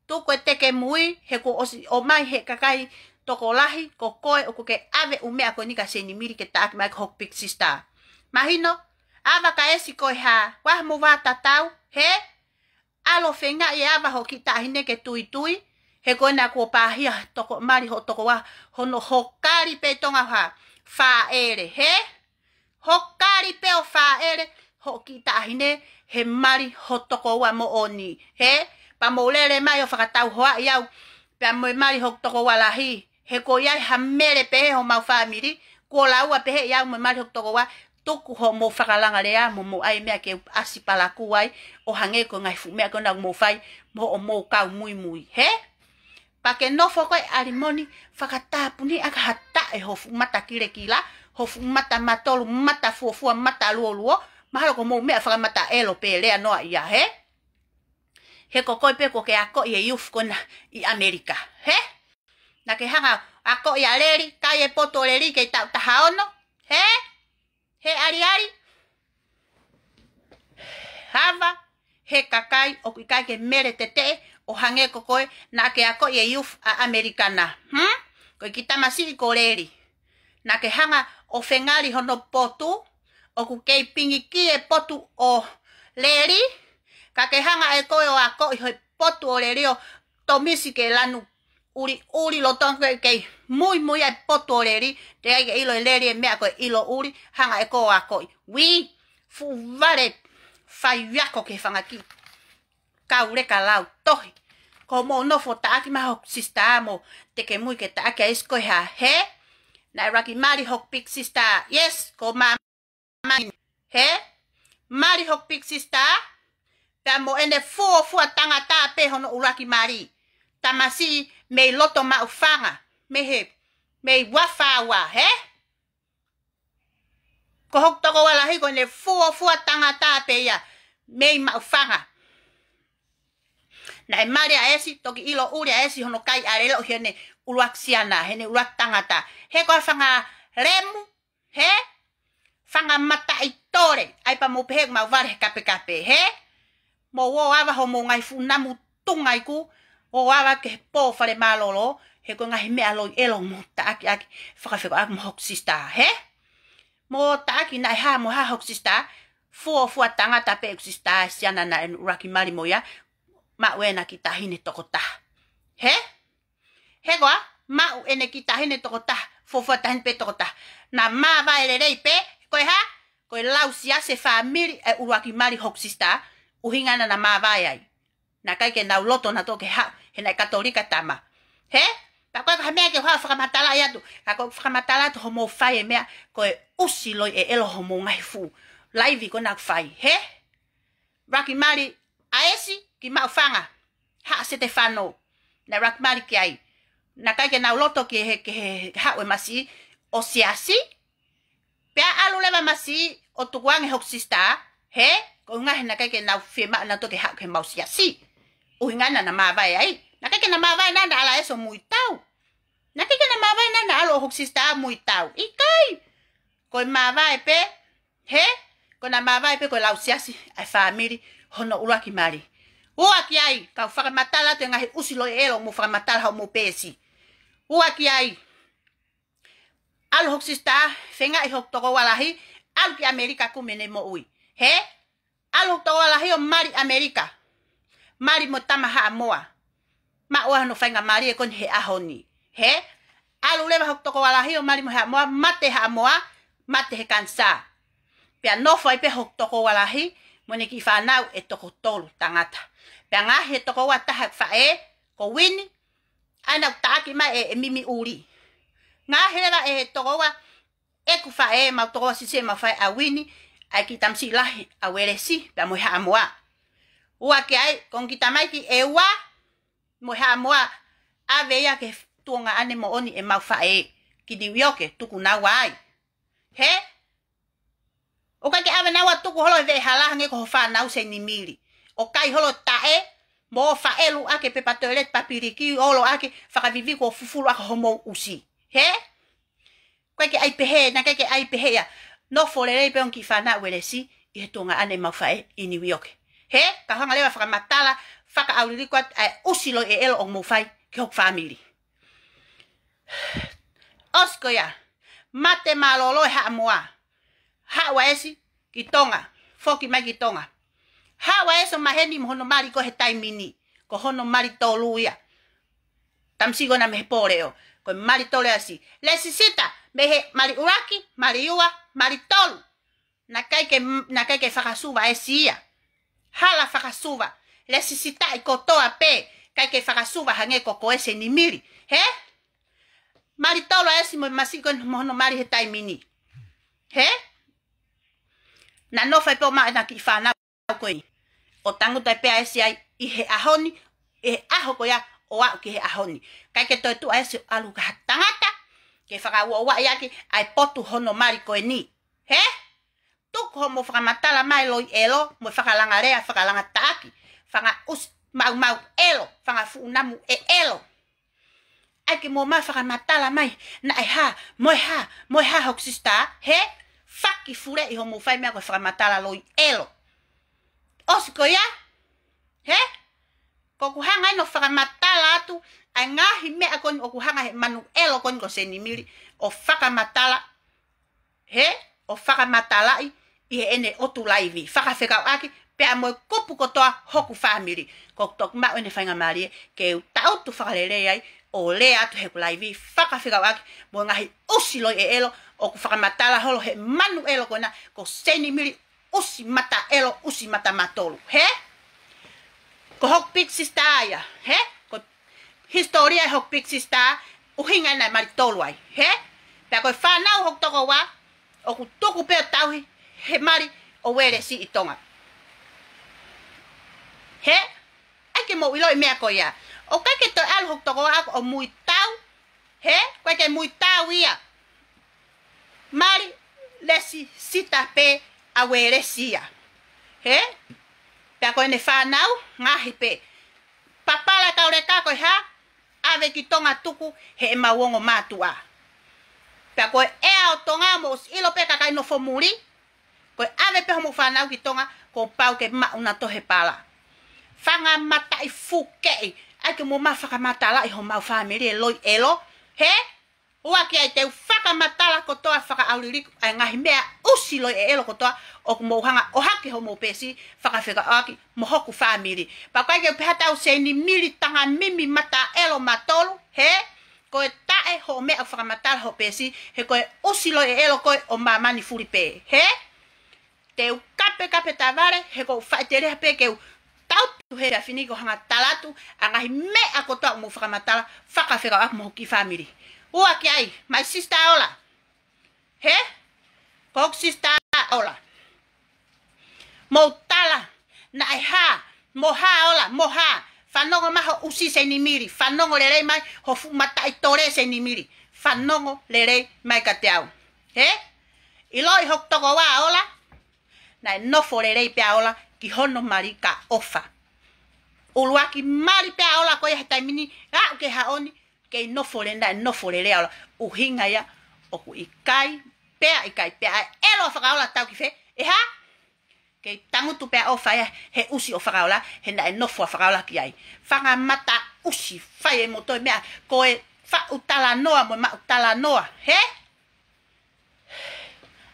Tuku e Tekemui, he kuo ʻosi ʻomai he kakai tokolahi, ko koe ʻoku ke ʻave ʻū meʻa ko eni kia Seinimili ke taʻaki mai ʻaki hoku big sister. Mahino, ava ka esi ko e hā, ua mo ua tatau, hē? ʻAlu ʻo feingaʻi e ava ho kiʻi taʻahine ke tuitui, he ko ena kuo pāhia toko mali ho tokoua, hono hokali pē Tonga ha fāʻele, hē? Hokali pē ʻo fāʻele, hoʻo kiʻi taʻahine, he mali ho tokoua moʻoni. Hē? Pea mou lele mai ʻo fakatauhoaʻi au pea mo e mali hoku tokoua lahi. He ko ia ha mele pehē homau fāmili, kuo laua pehē ʻe au mo e mali hoku tokoua, tuku hoʻomou fakalanga lea mo mou ʻai meʻa ke u ʻasi palakū ai, ʻo hangē ko e ngaahi fuʻu meʻa ko ena ʻoku mou fai mo hoʻomou kau muimui. Hē? Pea ke nofo koe ʻalimoni, fakatāpuni ʻaki ha taʻe ho fuʻu mata kilekila, ho fuʻu mata matolu, mata fuofua, mata luoluo, mahalo ko hoʻomou meʻa fakamataʻelo pē lea noa ia, hē? He ko koe pē kuo ke akoʻi e youth ko ena ʻi ʻAmelika, hē? Naʻa ke hanga akoʻi ʻa Leli, kai e potu ʻo Leli kei taʻu taha ono, hē? He aliali, hava, he kakai ʻoku ʻikai ke mele teteʻe ʻo hangē ko koe naʻa ke akoʻi e youth ʻa ʻAmelika na. Hmm? Ko e kiʻi tamasiʻi ko Leli. Naʻa ke hanga ʻo fengali hono potu, ʻoku kei pingiki e potu ʻo Leli, ka ke hanga ʻe koe ʻo akoʻi ho potu ʻo Leli ʻo tomisi ke lanu ʻuliʻuli lolotonga ko ē kei muimui ai e potu ʻo Leli, teʻeki ke ʻilo ʻe Leli e meʻa ko e ʻilo ʻuli, hanga ʻe koe ʻo akoʻi. Uī, fuʻu vale faiako ki he fanga kiʻi kau leka lau tohi. Ko hoʻomou nofo taʻaki mai hoku sister mo te ke mui ke taʻaki ʻa ʻEsi ko e hā, hē? Naʻe ʻuluaki mali hoku big sister. Yes, ko mā mai, hē? Mali hoku big sister, pea mo ʻene fuofua tangata pē hono ʻuluaki mali. Tamasiʻi mei loto Maʻufanga, mei he, mei Uafaua, hē? Ko hoku tokoua lahi ko ʻene fuofua tangata pē ia mei Maʻufanga. Naʻe mali ʻa ʻEsi, toki ʻilo ʻuli ʻa ʻEsi hono kai ʻalelo ʻi heʻene ʻuluaki siana, heʻene ʻuluaki tangata. He ko e fanga lemu, hē? Fanga mataʻi tole, ʻai pea mou pehē ʻoku mau vale he kapekape, hē? Mou ō ava hoʻomou ngaahi fuʻu namu tunga iku, ō ava ki he pō fale mālōlō, he ko e ngaahi meʻa loi ʻelo mou taʻaki ʻaki, fakafekoʻaki mo hoku sister, hē? Mou taʻaki naʻe hā mo hā hoku sister, fuofua tangata pē ʻeku sister, siana naʻe ʻuluaki mali mo ia, maʻu ʻena kiʻi taʻahine toko taha. Hē? He ko ia, maʻu ʻene kiʻi taʻahine toko taha, fuofua taʻahine pē toko taha. Naʻa māvae lelei pē, ko e hā? Ko e lau siasi e fāmili e ʻuluaki mali hoku sister, ʻuhinga naʻa na māvae ai. Naʻe ʻikai ke nau loto nautolu ke haʻu, he naʻe Katolika tama. Hē? Pea ko e hā e meʻa ke u haʻu ʻo fakamatalaʻi atu, ka ko e fakamatala atu hoʻomou fai e meʻa, ko e ʻusi loi ʻelo hoʻomou ngaahi fuʻu laivi ko ena ʻoku fai, hē? ʻUluaki mali ʻa ʻEsi ki Maʻufanga, Haʻa Setefano. Naʻe ʻuluaki mali ki ai. Naʻe ʻikai ke nau loto ki he, ki he haʻu e masiʻi ʻo siasi. Pea ʻalu leva masiʻi ʻo tukuange hoku sister, hē? Ko e ʻuhinga he naʻe ʻikai ke nau fiemaʻu nautolu ke haʻu ki heʻemau siasi. ʻUhinga naʻa na māvae ai. Naʻe ʻikai ke na māvae naʻa na ala ʻEsi ʻo muitau. Naʻe ʻikai ke na māvae naʻa na ʻalu ʻo hoku sister muitau. ʻIkai. Ko e māvae pē, hē? Ko ʻena māvae pē ko e lau siasi ʻa e fāmili hono ʻuluaki mali. Ua ki ai, kau fakamatala atu e ngaahi ʻusi loi ʻelo mou fakamatala hoʻomou peesi. Ua ki ai, ʻalu hoku sister, fengaʻi hoku tokoua lahi, ʻalu ki ʻAmelika kumi ʻene moʻui. Hē? ʻAlu hoku tokoua lahi ʻo mali ʻAmelika. Mali mo e tama Haʻamoa. Maʻu ai hono faingamālie ko eni he ʻaho ni. Hē? ʻAlu leva hoku tokoua lahi ʻo mali mo e Haʻamoa, mate Haʻamoa, mate he kanisā. Pea nofo ai pē hoku tokoua lahi mo ʻene kiʻi fānau ʻe toko tolu tangata. Pea ngaohi he tokoua taha ʻeku faʻē, ko Uini, ʻa ʻena ʻoku taʻaki mai ʻe, ʻe Mimi ʻUli. Ngaohi leva ʻe he tokoua ʻeku faʻē, ʻemau tokoua siʻisiʻi ʻemau faʻē ʻa Uini, ʻa e kiʻi tamasiʻi lahi ʻa Uelesi, pea mo e Haʻamoa. Ua ki ai, ko e kiʻi tamaiki ʻe ua mo e Haʻamoa, ʻave ia ki he tuongaʻane moʻoni ʻemau faʻē ki Niu ʻIoke, tuku naua ai. Hē? ʻOku ʻikai ke ʻave naua, tuku holo he veʻehala hangē ko hoʻo fānau Seinimili. ʻO kai holo taʻe, mo faʻelu ʻaki e pepa toilet public, olo ʻaki, fakaviviku ʻo fufulu ʻaki hoʻomou ʻusi. Hē? ʻOku ʻikai ke ʻai pehē, naʻe ʻikai ke ʻai pehē ia. Nofo lelei pē hono kiʻi fānau Uelesi ʻi he tuongaʻane ʻemau faʻē ʻi Niu ʻIoke. Hē? Ka u hanga leva ʻo fakamatala, fakaʻauliliku atu ʻa e ʻusi loi ʻelo ʻoku mou fai ki hoku fāmili. ʻOsi ko ia, mate mālōlō e Haʻamoa. Haʻu ʻa ʻEsi ki Tonga, foki mai ki Tonga. Haʻu ʻa ʻEsi ʻo maheni mo hono mali ko ē he taimi ni, ko hono mali tolu ia. Tamasiʻi ko ena mei he pō leʻo, ko e mali tolu ʻa ʻEsi. Lesisita, mei he mali ʻuluaki, mali ua, mali tolu. Naʻe ʻikai ke, naʻe ʻikai ke fakasuva ʻe Sia. Hala fakasuva. Lēsisitaʻi kotoa pē. ʻIkai ke fakasuva hangē ko koe Seinimili. Hē? Mali tolo ʻa ʻEsi mo e masiʻi ko ē mo hono mali he taimi ni. Hē? Naʻe nofo ai pē ʻo maʻu ʻena kiʻi fānau ko eni. ʻO tangutu ai pē ʻa ʻEsi ai ʻi he ʻaho ni, ʻi he ʻaho ko ia ʻo aʻu ki he ʻaho ni. ʻIkai ke toe tuʻu ʻa ʻEsi ʻo ʻalu ki ha tangata ke fakauaʻi ʻaki ʻa e potu hono mali ko eni. Hē? Tuku hoʻomou fakamatala mai loi ʻelo, mo e fakalanga lea, fakalanga taʻaki, fanga ʻusi maumau ʻelo, fanga fuʻu namu ʻeʻelo. ʻAi ke mou ō mai ʻo fakamatala mai, naʻe hā, mo e hā, mo e hā hoku sisitā, hē? Fakifuleʻi hoʻomou fai meʻa ko e fakamatala loi ʻelo. ʻOsi ko ia, hē? Ko ʻeku hanga eni ʻo fakamatala atu ʻa e ngaahi meʻa ko eni ʻoku hanga he manu ʻelo ko eni ko Seinimili ʻo fakamatala, hē? ʻO fakamatalaʻi ʻi heʻene ʻotu laivi. Fakafekauʻaki pea mo e kupu kotoa hoku fāmili. Ko ʻeku toki maʻu ʻene faingamālie ke u tangutu fakalelei ai ʻo lea atu heʻeku laivi. Fakafekauʻaki mo e ngaahi ʻusi loi ʻeʻelo ʻoku fakamatala holo he manu ʻelo ko ena ko Seinimili ʻusi mata ʻelo, ʻusi mata matolu. Hē? Ko hoku big sister ia. Hē? Ko e hisitōlia ʻo hoku big sister, ʻuhinga ia naʻe mali tolu ai. Hē? Pea ko e fānau hoku tokoua, ʻoku tuku pē ʻo tauhi he mali ʻo Uēlesi ʻi Tonga. Hē? ʻAi ke mou ʻiloʻi meʻa ko ia. ʻOku ʻikai ke toe ʻalu hoku tokoua ʻo muitau. Hē? ʻOku ʻikai ke muitau ia. Mali lēsisita pē ʻa Uēlesi ia. Hē? Pea ko ʻene fānau, ngaahi pē. Papala kau leka ko e hā, ʻave ki Tonga tuku heʻemau ongo mātuʻa. Pea ko e ʻea ʻo Tonga mou ʻosi ʻilo pē kakai nofo muli, ko e ʻave pē hoʻomou fānau ki Tonga, kuo pau ke maʻu nautolu he pala. Fanga mataʻi fukeʻi, ʻai ke mou ō mai ʻo fakamatalaʻi homau fāmili ʻe loi ʻelo, hē? ʻUa ki ai te u fakamatala kotoa fakaʻauliliki ʻa e ngaahi meʻa ʻusi loi ʻeʻelo kotoa ʻoku mou hanga ʻo ʻohake homou peesi fakafekauʻaki mo hoku fāmili. Pea ʻoku ʻikai ke u pehē atu au Seinimili tanga mimi mata ʻelo matolu, hē? Ko e taʻe hoʻo meʻa ʻoku fakamatala hoʻo peesi, he ko e ʻusi loi ʻeʻelo koe ʻo māmani fulipē, hē? Te u kapekape tavale, he ʻoku ou faʻiteliha pē ke u tangutu he efiafi ni ʻo hanga ʻo tala atu ʻa e ngaahi meʻa kotoa ʻoku mou fakamatala fakafekauʻaki mo hoku kiʻi fāmili. ʻUa ki ai, my sister Ola. Hē? Ko hoku sister Ola. Mou tala, naʻe hā, mo hā Ola, mo hā. Fanongo mai hoʻo ʻusi Seinimili, fanongo lelei mai hoʻo fuʻu mataʻi tole Seinimili. Fanongo lelei mai kiate au. Hē? ʻIloʻi hoku tokoua Ola, naʻe nofo lelei pē ʻa Ola ki hono mali ka ʻofa. ʻUluaki mali pē ʻa Ola ko ia he taimi ni, aʻu ki he ʻaho ni, kei nofo lelei, naʻe nofo lelei ʻa Ola. ʻUhinga ia ʻoku ʻikai, pea ʻikai, pea ʻe ʻelo ʻa Fakaola tau ki fē, ʻe hā? Kei tangutu pē ʻa ʻofa ia he ʻusi ʻo Fakaola, he naʻe nofo ʻa Fakaola ki ai. Fanga mataʻusi, fai ʻe moutolu e meʻa, ko e faʻu talanoa mo e maʻu talanoa, hē?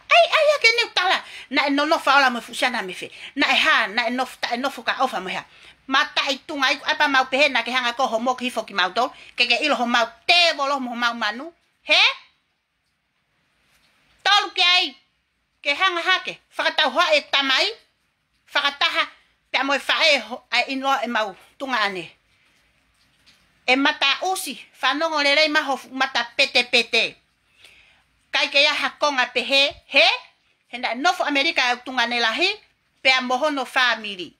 ʻAi, ʻai, ʻai ke ne u tala, naʻe nonofo ʻa Ola mo e fuʻu siana mei fē. Naʻe hā, naʻe nofo, taʻe nofo ka ʻofa mo e hā. Mataʻi tunga iku, ʻai pē mau pehē naʻa ke hanga ko hoʻo moki hifo kimautolu, ke ke ʻilo homau tēvolo mo homau manu. Hē? Tolu ki ai, ke hanga hake, fakatau hoa e tamai, fakataha, pea mo e faʻē ho-, ʻa e ʻiloa ʻemau tuongaʻane. ʻE mataʻusi, fanongo lelei mai hoʻo fuʻu mata petepete. ʻIkai ke ʻi ai ha konga pehē, hē? He naʻe nofo ʻAmelika ʻa e tuongaʻane lahi, pea mo hono fāmili.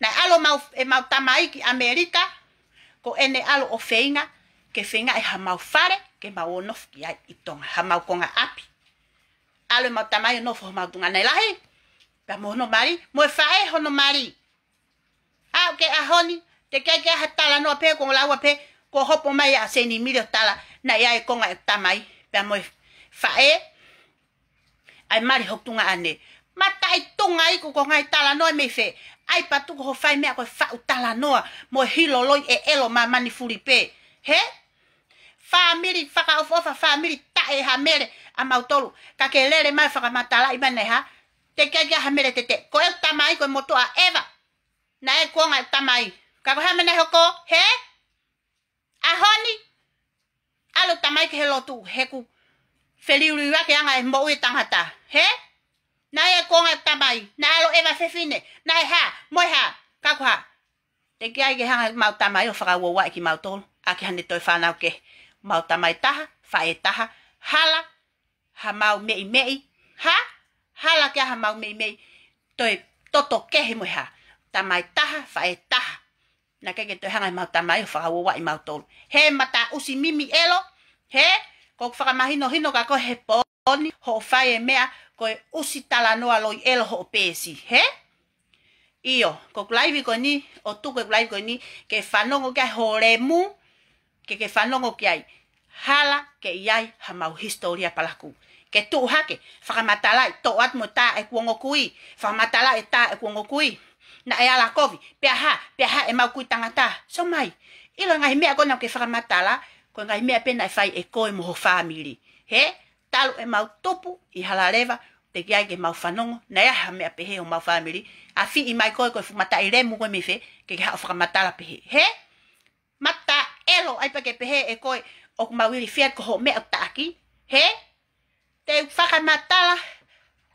Naʻe ʻalu ʻemau, ʻemau tamai ki ʻAmelika, ko ʻene ʻalu ʻo feinga, ke feinga ʻi hamau fale, ke mau ō ʻo nofo ki ai ʻi Tonga, hamau konga ʻapi. ʻAlu ʻemau tamai ʻo nofo homau tuongaʻane lahi, pea mo hono mali, mo e faʻē hono mali. Aʻu ki he ʻaho ni, teʻeki ai ke ʻi ai ha talanoa pē, ko e lava pē, ko e hopo mai ʻa Seinimili ʻo tala, naʻe ʻi ai e konga e tamai, pea mo e faʻē, ʻa e mali hoku tuongaʻane. Mataʻi tunga iku ko e ngaahi talanoa mei fē, ʻai pē tuku hoʻo fai meʻa ko e faʻu talanoa, mo e hilo loi ʻeʻelo māmani fulipē. Hē? Fāmili fakaʻofoʻofa, fāmili taʻe ha mele ʻamautolu, ka ke lele mai ʻo fakamatalaʻi mai naʻe hā, teʻeki ai ke ʻi ai ha mele tete. Ko e tamai ko e motuʻa ʻeva. Naʻe konga e tamai. Ka ko e hā e meʻa naʻe hoko, hē? ʻAho ni, ʻalu e tamai ki he lotu, he ʻoku feliuliuaki e anga e moʻui e tangata. Hē? Naʻe ʻi ai e kuonga e tamai, naʻe ʻalu ʻeva fefine, naʻe hā, mo e hā, ka ko e hā. Teʻeki ai ke hanga ʻe heʻemau tamai ʻo fakauouaʻi kimautolu ʻaki haʻane toe fānau kehe. Mau tamai taha, faʻē taha, hala hamau meimei, hā? Hala ke ʻai hamau meimei, toe toto kehe mo e hā. Tamai taha, faʻē taha. Naʻe ʻikai ke toe hanga ʻe heʻemau tamai ʻo fakauouaʻi kimautolu. He mataʻusi mimi ʻelo, he, ʻoku ou fakamahinohino kia koe he pooni, hoʻo fai e meʻa ko e ʻusi talanoa loi ʻelo hoʻo peesi, he? ʻIo, ko ʻeku laivi ko eni, ʻoku tuku ʻeku laivi ko eni, ke fanongo ki ai ho lemu, ke ke fanongo ki ai. Hala ke ʻi ai hamau hisitōlia palakū. Ke tuʻu hake, fakamatalaʻi, toʻo atu mo e tā ʻeku ongo kui, fakamatalaʻi e tā ʻeku ongo kui. Naʻe ala kovi, pea hā, pea hā ʻemau kui tangata. So mai, ʻilo e ngaahi meʻa ko ena ʻoku ke fakamatala, ko e ngaahi meʻa pē naʻe fai ʻe koe mo ho fāmili. He, talu ʻemau tupu ʻi hala leva, teʻeki ai ke mau fanongo, naʻe ʻi ai ha meʻa pehē homau fāmili, ʻafiʻi mai koe ko e fuʻu mataʻi lemu koe mei fē, ke ke haʻu ʻo fakamatala pehē. He? Mataʻelo, ʻai pē ke pehē ʻe koe, ʻoku mau ilifia atu ko hoʻo meʻa ʻoku taʻaki. He? Te u fakamatala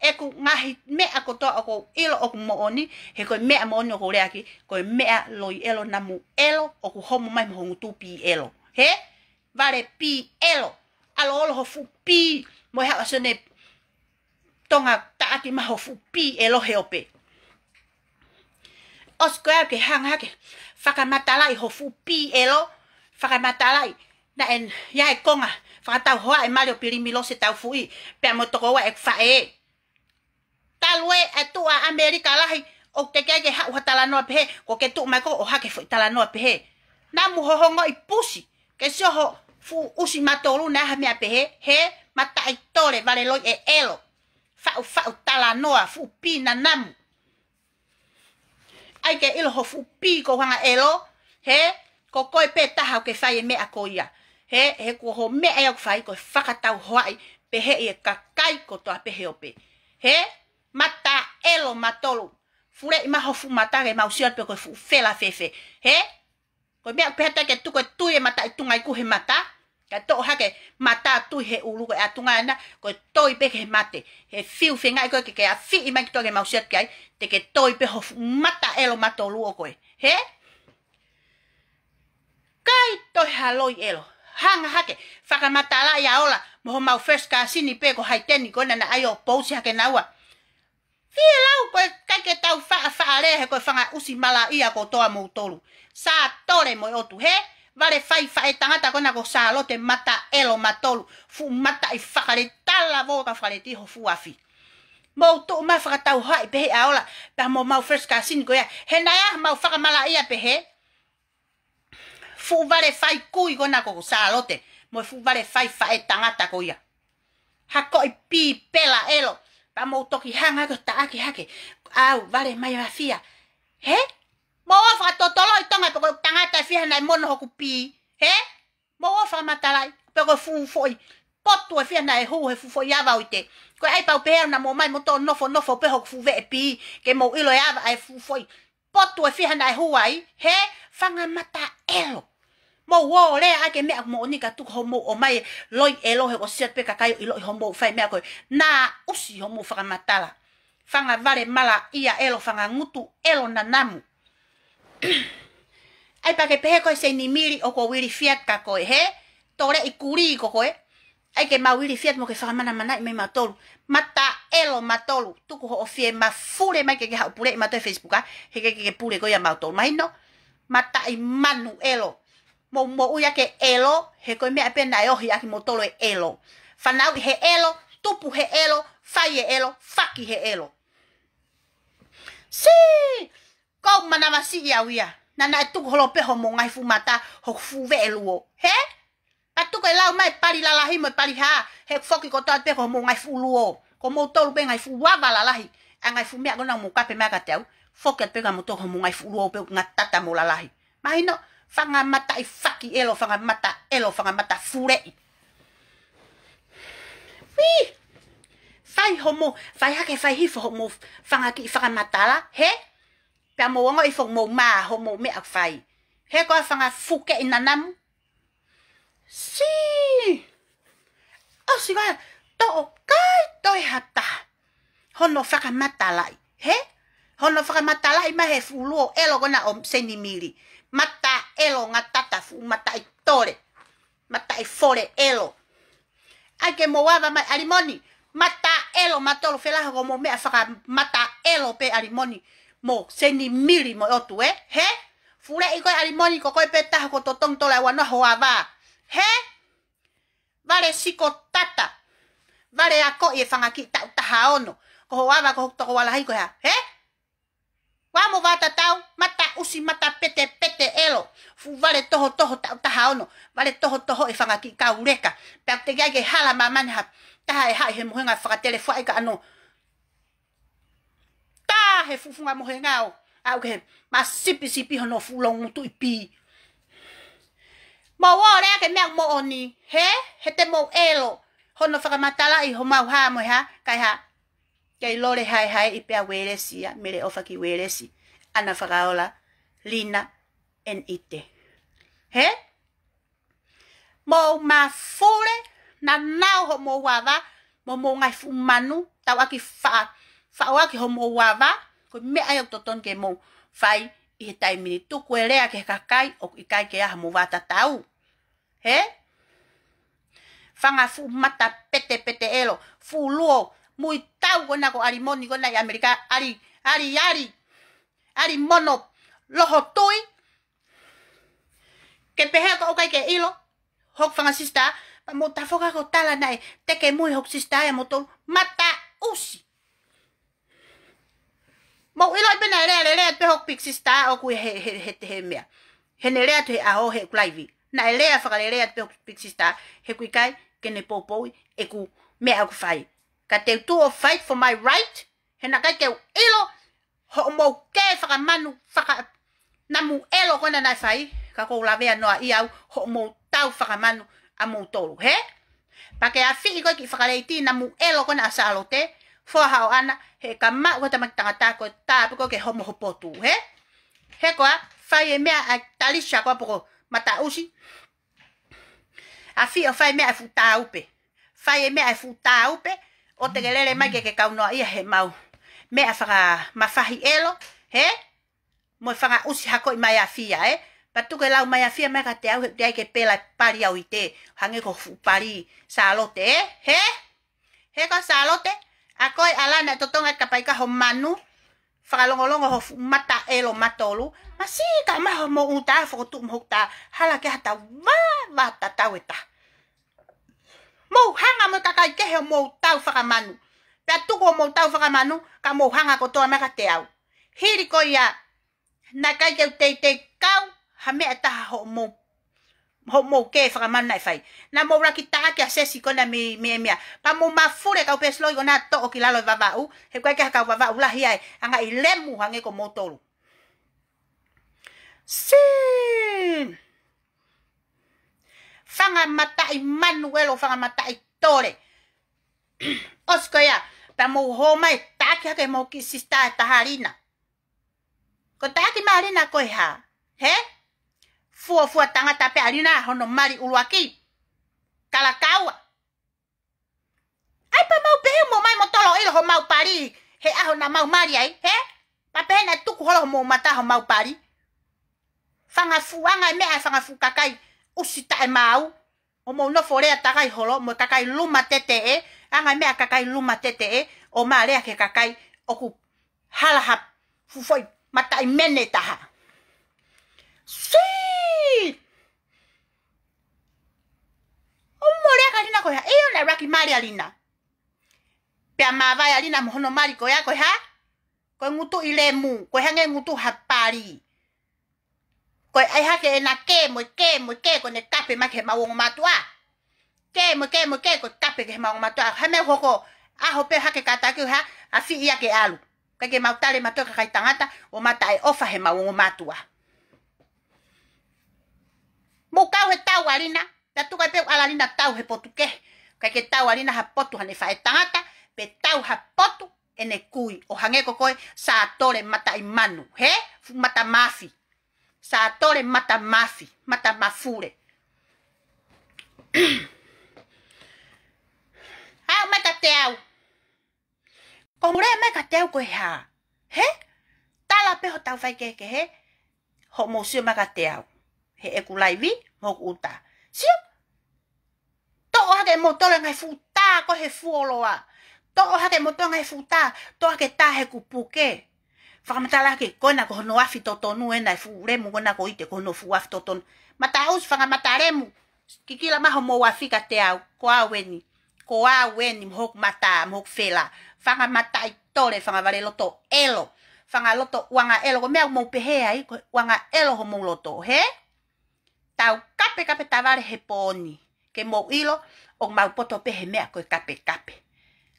ʻeku ngaahi meʻa kotoa ʻoku ou ʻilo ʻoku moʻoni, he ko e meʻa moʻoni ʻoku ou lea ki, ko e meʻa loi ʻelo namu ʻelo, ʻoku homo mai mo ho ngutu pī ʻelo. He? Vale pī ʻelo. ʻAloʻalo ho fuʻu pī, mo e haʻu ʻa Sione Tonga taʻaki mai ho fuʻu pī ʻelo he ope. ʻOsi ko ia ke hanga hake, fakamatalaʻi ho fuʻu pī ʻelo, fakamatalaʻi, naʻe ʻi ai e konga, fakatau hoa e mali ʻo Pilimilose Taufuʻi, pea mo e tokoua ʻeku faʻē. Talu e tuʻu ʻa ʻAmelika lahi, ʻoku teʻeki ai ke haʻu ha talanoa pehē, ko ke tuʻu mai ko ē ʻo hake foʻi talanoa pehē. Namu ho hongoʻi pusi, ke sio ho fuʻu ʻusi matolu naʻe ʻi ai ha meʻa pehē, he mataʻi tole vale loi e ʻelo. Faʻufaʻu talanoa fuʻu pī nanamu. ʻAi ke ʻilo ho fuʻu pī ko hanga ʻelo, he, ko koe pē taha ʻoku ke fai e meʻa ko ia. He, he ko ho meʻa ia ʻoku fai ko e fakatau hoaʻi, pehē ʻe he kakai kotoa pē he ope. He, mataʻelo matolu. Fuleʻi mai ho fuʻu mata ke mau sio pe ko e fuʻu fela fēfē. He, ko e meʻa pehē ʻe taha ke tuku e tui e mataʻi tunga ʻi he mata. Ka toʻo hake mata tui he ʻulu ko e ʻatunga ena, ko e toi pē ki he mate. He fiu fengaʻi koe ke ke ʻafiʻi mai ki tuʻa ke mau sio ki ai, te ke toi pē ho fuʻu mataʻelo matolu ʻo koe. He? ʻIkai toe ha loi ʻelo. Hanga hake, fakamatalaʻi ʻa Ola, mo homau first cousin pē ko Haiteni ko ena naʻe ʻai ʻo pousi hake naua. Fie lau ko e ʻikai ke tau faʻa faʻa lea he ko e fanga ʻusi malaʻia kotoa moutolu. Sātole mo e ʻOtu he, vale fai faʻē tangata ko ena ko Sālote mataʻelo matolu, fuʻu mataʻi fakaleti talavou ka fakaleti ho fuʻu afi. Mou tuʻu mai fakatau hoaʻi pehē ʻa Ola, pea mo homau first cousin ko ia, he naʻe ʻi ai hamau fakamalaʻia pehē, fuʻu vale fai kui ko ena ko Sālote, mo e fuʻu vale fai faʻē tangata ko ia. Ha koʻi pī pela ʻelo, pea mou toki hanga ko e taʻaki hake, ʻau, vale mai ʻa Fia. He? Mou ō fakatotoloʻi Tonga pe ko e tangata ʻe fiha naʻe mono hoku pī. He? Mou ō fakamatalaʻi, pe ko e fuʻu foʻi potu ʻe fiha naʻe hū he fuʻu foʻi ava ʻo ʻite. Ko e ʻai pau pehē au naʻa mou ō mai mou toʻo nofonofo pē hoku fuʻu veʻe pī, ke mou ʻilo e ava ʻa e fuʻu foʻi potu ʻe fiha naʻe hū ai, he fanga mataʻelo. Mou ō lea ʻaki e meʻa moʻoni ka tuku hoʻomou ʻomai e loi ʻelo he ʻoku ʻosi atu pē kakai ʻo ʻiloʻi hoʻomou fai meʻa ko ē. Naʻa ʻusi hoʻomou fakamatala. Fanga vale malaʻia ʻelo, fanga ngutu ʻelo nanamu. ʻAi pē ke pehē ko e Seinimili ʻoku ou ilifia atu kia koe he, toleʻi kulī ko koe. ʻAi ke mau ilifia atu mo ke fakamanamanaʻi mai mautolu. Mataʻelo mautolu. Tuku hoʻo fiemālie mai ke ke haʻu puleʻi mautolu he Facebook, he ke ke pule ko ia mautolu. Mahino? Mataʻi manu ʻelo. Mou moʻui ʻaki e ʻelo, he ko e meʻa pē naʻe ohi ʻaki moutolu e ʻelo. Fanauʻi he ʻelo, tupu he ʻelo, fai e ʻelo, faki he ʻelo. Sī! Ko e manavasiʻi au ia. Naʻa, naʻe tuku holo pē hoʻomou ngaahi fuʻu mata, hoku fuʻu veʻe luo. He? Pea tuku e lau mai pali lalahi mo e pali hā, he foki kotoa pē ko hoʻomou ngaahi fuʻu luo. Ko moutolu pē ngaahi fuʻu ava lalahi. ʻA e ngaahi fuʻu meʻa ko ena mou kape mai kiate au. Foki atu pē kia moutolu hoʻomou ngaahi fuʻu luo pē ngatata mo lalahi. Mahino, fanga mataʻi faki ʻelo, fanga mataʻelo, fanga mata fuleʻi. Wī! Fai hoʻomou, fai hake fai hifo hoʻomou fanga kiʻi fakamatala, he? Pea mou ongoʻi foki mou mā hoʻomou meʻa fai. He ko e fanga fukeʻi nanamu. Sī! ʻOsi ko ia, toʻo ʻikai toe ha taha. hono fakamatalaʻi. He? Hono fakamatalaʻi mai he fuʻu luo ʻelo ko ena ʻo Senimili. Mata ʻelo ngatata, fuʻu mataʻi tole. Mataʻi fole ʻelo. ʻAi ke mou ava mai ʻalimoni. Mata ʻelo matolu felāhoko mo meʻa fakamata ʻelo pē ʻalimoni. Mo Senimili mo ʻOtu ē. He? Fuleʻi koe ʻalimoni ko koe pē taha ko totongi tole ʻa uanoa ho ava. He? Vale siko tata. Vale ako ʻi e fanga kiʻi taʻu taha ono. Ko ho ava ko ho toko walahi ko ea. He? Ua mo vata tau, mata usi, mata pete pete ʻelo. Fuʻu vale toho toho taʻu taha ono. Vale toho toho e fanga kiʻi kau leka. Pea te ke ai ke hala mamane ha. Taha e haʻi he mohenga fakatele fuaʻi ka ano. Tā he fufunga mohenga ʻo. ʻAu ke he. Ma sipi sipi hono fuʻu longu tuʻi pī. Mo ua lea ke meʻa moʻoni. He? He te mou ʻelo. Hono fakamatalaʻi homau ha mo ha. Kai ha. Kei lole haehae ʻi pea Welesi ia, Mele ʻOfa ki Welesi. ʻAna fakaola, Lina, ʻEnite. He? Mou mafule, naʻa nau hoʻomou ava, mo mou ngaahi fuʻu manu, tau ʻaki fa, faʻo ʻaki hoʻomou ava, ko e meʻa ia ʻoku totonu ke mou fai ʻi he taimi ni tuku e lea ki he kakai, ʻoku ʻikai ke ʻaho mou vata tau. He? Fanga fuʻu mata pete pete ʻelo. Fuʻu luo mui tau ko ena ko ʻalimoni ko ena ʻi ʻAmelika. ʻAli, ʻali, ʻali. ʻAli mono loho tui. Ke pehē ko ʻoku ʻikai ke ʻilo. Hoku fanga sisitā. Pea mou tafoka ko tala naʻe. Teke mui hoku sisitā ia mo tolu. Mata usi. Mou ʻilo ʻi pē naʻe lea, lea, lea pē hoku big sister ʻoku he, he, he, he meʻa. He ne lea tu he ʻaho he ʻeku laivi. Naʻe lea fakalelea pē hoku big sister he ʻoku ʻikai ke ne poupou ʻeku meʻa ʻoku fai. Ka te u tuʻu ʻo fight for my right, he naʻe ʻikai ke u ʻilo hoʻomou kē fakamanu, faka, namu ʻelo ko ena naʻe fai, ka kou lavea noa ʻi au hoʻomou tau fakamanu ʻa moutolu, he? Pea ke afiʻi ko e kiʻi fakaleiti namu ʻelo ko ena ʻa Sālote, foha ʻo ʻAna, he ka maʻu ko e tamaki tangata ko e tā pē ko e ke homo ho potu, he? He koa, fai e meʻa ʻa Talisia ko ʻapo ko Mataʻusi. Afiʻi ʻo fai meʻa ʻa e fuʻu tāupe. Fai e meʻa ʻa e fuʻu tāupe, ʻo te ke lele mai ke ke kaunoa ia he mau. Meʻa fakamafahi ʻelo, he? Mo e fanga usi hako ʻi mai ʻa Fia, ē? Pea tuku e lau mai ʻa Fia mai ka te au he ʻoku ʻikai ke pela pali au ʻi te, hangē ko e fuʻu pali Sālote, ē? He? He ko Sālote, ʻa ko e ʻalana e totongi ka paika ho manu, fakalongolongo ho fuʻu mata ʻelo matolu, ma sika ma homou ʻuta fokotuʻu mo ho tā, hala ke ha tau vā, vā tatau e tā. Mou hanga mo e kakai kehe ʻo mou tau fakamanu. Pea tuku ʻo mou tau fakamanu, ka mou hanga kotoa mai ka te au. Hili ko ia, naʻe ʻikai ke u teitei kau, ha meʻa taha hoʻomou, hoʻomou kē fakamanu naʻe fai. Naʻa mou laki taʻaki ʻa Sesi ko ena mi, mi, mia. Pea mou mafule kau pesiloi ko ena toʻo ki lalo e Vavaʻu, he ʻoku ʻikai ke ha kau Vavaʻu lahi ai, anga ʻi lemu hangē ko moutolu. Sin! Fanga mataʻi manu ʻelo, fanga mataʻi tole. ʻOsi ko ia, pea mou hō mai, taʻaki hake mo kiʻi sisitā ʻe taha Lina. Ko taʻaki mai Lina ko e hā? He? Fuofua tangata pē ʻa Lina hono mali ʻuluaki. Kalakaua. ʻAi pea mau pehē mo mai mo tolo ʻilo homau pali. He ʻaho naʻa mau mali ai, he? Pea pehē naʻe tuku holo homou mata homau pali. Fanga fuʻu anga e meʻa e fanga fuʻu kakai ʻusi taʻe maau. ʻO mou nofo lea takai holo, mo e kakai luma teteʻe, anga e meʻa kakai luma teteʻe, ʻo ma lea ke kakai ʻoku hala ha fuʻu foʻi mataʻi mene taha. Sui! ʻO mou lea ka Lina ko e hā, ʻio naʻe laki mali ʻa Lina. Pea mavae ʻa Lina mo hono mali ko ia ko e hā, ko e ngutu ʻi lemu, ko e hangē ngutu ha pali. Ko e ʻai hake ʻena kē mo e kē mo e kē ko ʻene kape mai ke he mau ongo mātuʻa. Kē mo e kē mo e kē ko e kape ke he mau ongo mātuʻa. Ha meʻa hoko, ʻaho pē hake kātaki ha, afiʻi ia ke ʻalu. ʻIkai ke mau tale mātuʻa kakai tangata, ʻo mata e ʻofa he mau ongo mātuʻa. Mou kau he tau ʻa Lina, pea tuku ai pē ʻa Lina tau he potu kehe. ʻIkai ke tau ʻa Lina ha potu haʻane faʻētangata, pe tau ha potu ʻene kui, ʻo hangē ko koe, Sātole mataʻi manu, he? Fuʻu mata mafi. Sātole mata mafi, mata mafule. Haʻu mai ka te au. Ko hoʻomou lea mai kiate au ko e hā? Hē? Tala pē hotau faikehekehe, hoʻomou sio mai kiate au heʻeku laivi mo hoku ʻuta. Sio, toʻo hake ʻe moutolu e ngaahi fuʻu tā ko ē he fuoloa. Toʻo hake ʻe moutolu e ngaahi fuʻu tā, toʻo hake e tā heʻeku puke. Fakamatala hake ko ena ko hono afi totonu ena, e fuʻu lemu ko ena ko ʻite ko hono fuʻu afi totonu. Mataʻusi, fanga mata lemu. Kikila mai hoʻomou afi kiate au, ko au eni. Ko au eni mo hoku mata, mo hoku fela. Fanga mataʻi tole, fanga vale loto ʻelo. Fanga loto ʻuanga ʻelo, ko e meʻa ʻoku mou pehē ai, ko e ʻuanga ʻelo homou loto, hē? Tau kapekape tavale he pō ni. Ke mou ʻilo, ʻoku mau poto pē he meʻa ko e kapekape.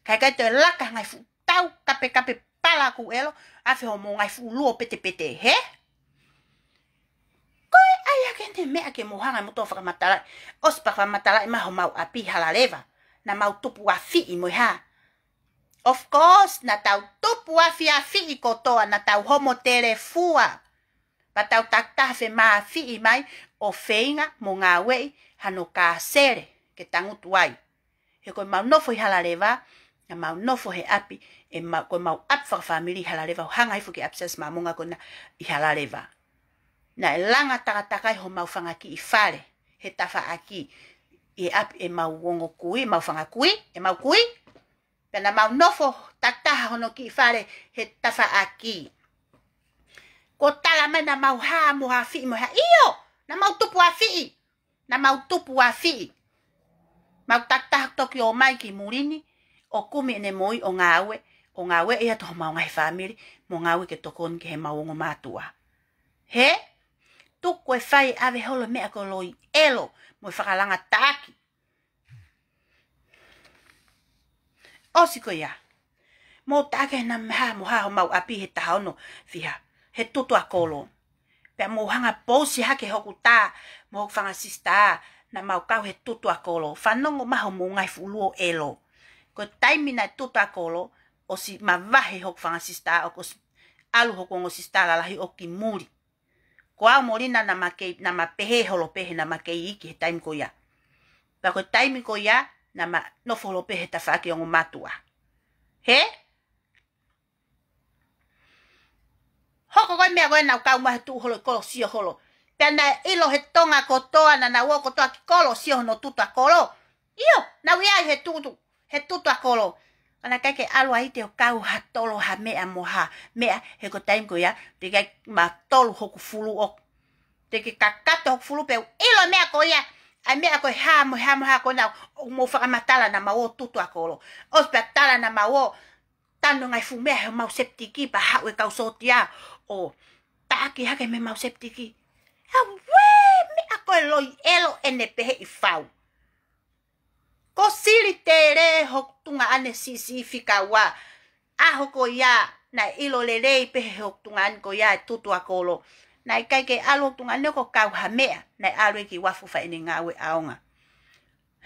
Kae ʻikai toe laka ngaahi fuʻu tau kapekape palaku ʻelo, afe hoʻomou ngaahi fuʻu luo petepete, hē? Ko e ʻai hake eni e meʻa ke mou hanga ʻe moutolu ʻo fakamatalaʻi, ʻosi pea fakamatalaʻi mai homau ʻapi Halaleva, naʻa mau tupu afiʻi mo e hā. Of course, naʻa tau tupu afiafiʻi kotoa, naʻa tau homo telefua. Pea tau takitaha femāfiʻi mai ʻo feinga mo ngāueʻi hano kāsele ke tangutu ai. He ko ʻemau nofo ʻi Halaleva, naʻa mau nofo he ʻapi, ʻemau, ko ʻemau ʻapi fakafāmili ʻi Halaleva, ʻo hanga hifo ki he ʻapi Siasi Māmonga ko ena ʻi Halaleva. Naʻe langa takatakai homau fanga kiʻi fale he tafaʻaki ʻi he ʻapi ʻemau ongo kui, ʻemau fanga kui, ʻemau kui. Pea naʻa mau nofo takitaha hono kiʻi fale he tafaʻaki. Ko e tala mai naʻa mau hā mo afiʻi mo e hā, ʻio, naʻa mau tupu afiʻi. Naʻa mau tupu afiʻi. Mau takitaha toki ō mai ki muli ni, ʻo kumi ʻene moʻui ʻo ngāue, ʻo ngāueʻi atu homau ngaahi fāmili, mo ngāue ke tokoni ki heʻemau ongo mātuʻa. Hē? Tuku e fai ʻave holo e meʻa ko e loi ʻelo, mo e fakalanga taʻaki. ʻOsi ko ia. Mou taʻaki ʻena mei hā mo hā homau ʻapi he taha ono fiha, he tutu ʻa Kolo. Pea mou hanga ʻo pousi hake hoku tā mo hoku fanga sisitā, naʻa mau kau he tutu ʻa Kolo. Fanongo mai homou ngaahi fuʻu luo ʻelo. Ko e taimi naʻe tutu ʻa Kolo, ʻosi mavahe hoku fanga sisitā, ʻoku ʻosi ʻalu hoku ongo sisitā lalahi ʻo ki muli. Ko au mo Lina naʻa ma kei, naʻa ma pehē holo pē he naʻa ma kei iiki he taimi ko ia. Pea ko e taimi ko ia, naʻa ma nofo holo pē he tafaʻaki ongo mātuʻa. Hē? Hoko ko e meʻa ko ē naʻa ku kau mai he tuʻu holo ʻi Kolo, sio holo. Pea naʻe ʻilo he Tonga kotoa, naʻa nau ō kotoa ki Kolo, sio hono tutu ʻa Kolo. ʻIo, naʻa ku ʻi ai he tutu, he tutu ʻa Kolo. Ka naʻe ʻikai ke ʻalu ai te u kau ha tolo ha meʻa mo ha meʻa, he ko e taimi ko ia, pea ʻikai ma tolu hoku fulu ʻoku. Te ke kakato hoku fulu pea u ʻilo e meʻa ko ia, ʻa e meʻa ko e hā mo e hā mo e hā ko ena, ʻoku mou fakamatala naʻa mau ō tutu ʻa Kolo. ʻOsi pea tala naʻa mau ō, tanu e ngaahi fuʻu meʻa he ʻemau sepitiki pea haʻu e kau sōtia ʻo taʻaki hake mei heʻemau sepitiki. Auē, meʻa ko e loi ʻelo ʻene pehē ʻi fau. Ko Sili Tele hoku tuongaʻane siʻisiʻi fika ua. ʻAho ko ia, naʻe ʻilo lelei pē ʻe hoku tuongaʻane ko ia e tutu ʻa Kolo. Naʻe ʻikai ke ʻalu hoku tuongaʻane ko e kau ha meʻa, naʻe ʻalu ia ki uafu fai ʻene ngāue ʻaonga.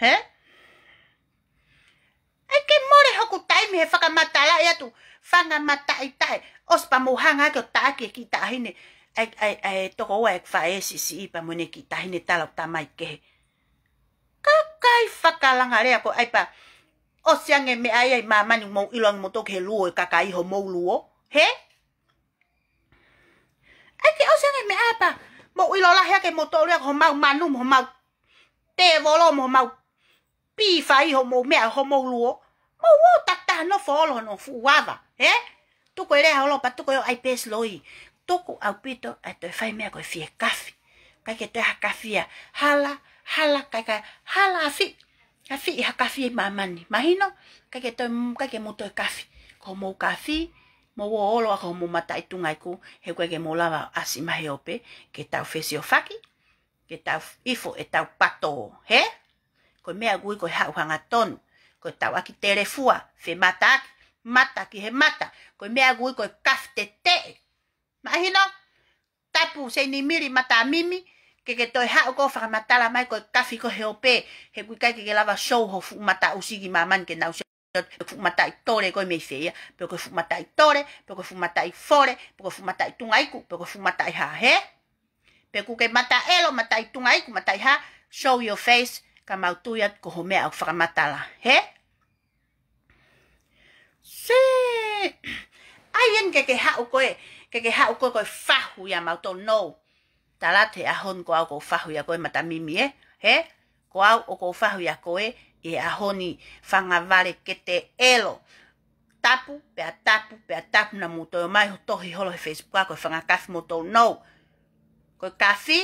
Hē? ʻAi ke mole hoku taimi he fakamatalaʻi atu, fanga mataʻitaʻe, ʻosi pea mou hanga hake ʻo taʻaki e kiʻi taʻahine, ʻai, ʻai, ʻai, tokoua ʻeku faʻē siʻisiʻi pea mo ʻene kiʻi taʻahine tala ʻo tamai kehe. Kakai fakalanga lea ko ē ʻai pea, ʻosi ange meʻa ia ʻi māmani mou ʻilo ange moutolu ki he luo e kakai homou luo, hē? ʻAi ke ʻosi ange meʻa pea, mou ʻilo lahi hake moutolu ia ko homau manu, mo homau tēvolo, mo homau pī fai homou meʻa homou luo. Mou ō takitaha nofo holo hono fuʻu ava, hē? Tuku e lea holo pea tuku e ʻai pēsi loi. Tuku ʻaupito ʻa e toe fai meʻa ko e fiekafi. ʻIkai ke toe ha kafi ia. Hala, hala, kae, kae, hala afiʻi. Afiʻi ha kafi ʻi māmani. Mahino, ʻikai ke toe, ʻikai ke mou toe kafi. Ko homou kafi, mou ō holo ʻa ko homou mataʻi tuʻunga iku, he ʻoku ʻikai ke mou lava ʻo ʻasi mai he ope, ke tau fesiofaki, ke tau ifo ʻetau pato, hē? Ko e meʻa ʻoku ui ko e haʻu hangatonu, ko e tau ʻaki telefua, femataʻaki, mata ki he mata, ko e meʻa ʻoku ui ko e kafi teteʻe. Mahino, tapu Seinimili Matamimi, ke ke toe haʻu ko ē ʻo fakamatala mai ko e kafi ko ē he ope, he ʻoku ʻikai ke ke lava show ho fuʻu mataʻusi ki māmani ke nau sio, fuʻu mataʻi tole ko ē mei fē ia, pe ko e fuʻu mataʻi tole, pe ko e fuʻu mataʻi fole, pe ko e fuʻu mataʻi tuʻunga iku, pe ko e fuʻu mataʻi hā, hē? Pe ʻoku ke mataʻi ʻelo, mataʻi tuʻunga iku, mataʻi hā, show your face, ka mau tui atu ko hoʻo meʻa ʻoku fakamatala, hē? Se. ʻAi eni ke ke haʻu koe, ke ke haʻu koe ko e fahu ia mautolu nou. Tala atu he ʻaho ni ko au ʻoku ou fahu ia koe mata mimi ē. Hē? Ko au ʻoku ou fahu ia koe ʻi he ʻaho ni, fanga vale kete ʻelo. Tapu, pea tapu, pea tapu naʻa mou toe ʻomai ho tohi holo he Facebook ko e fanga kafi moutolu nou. Ko e kafi,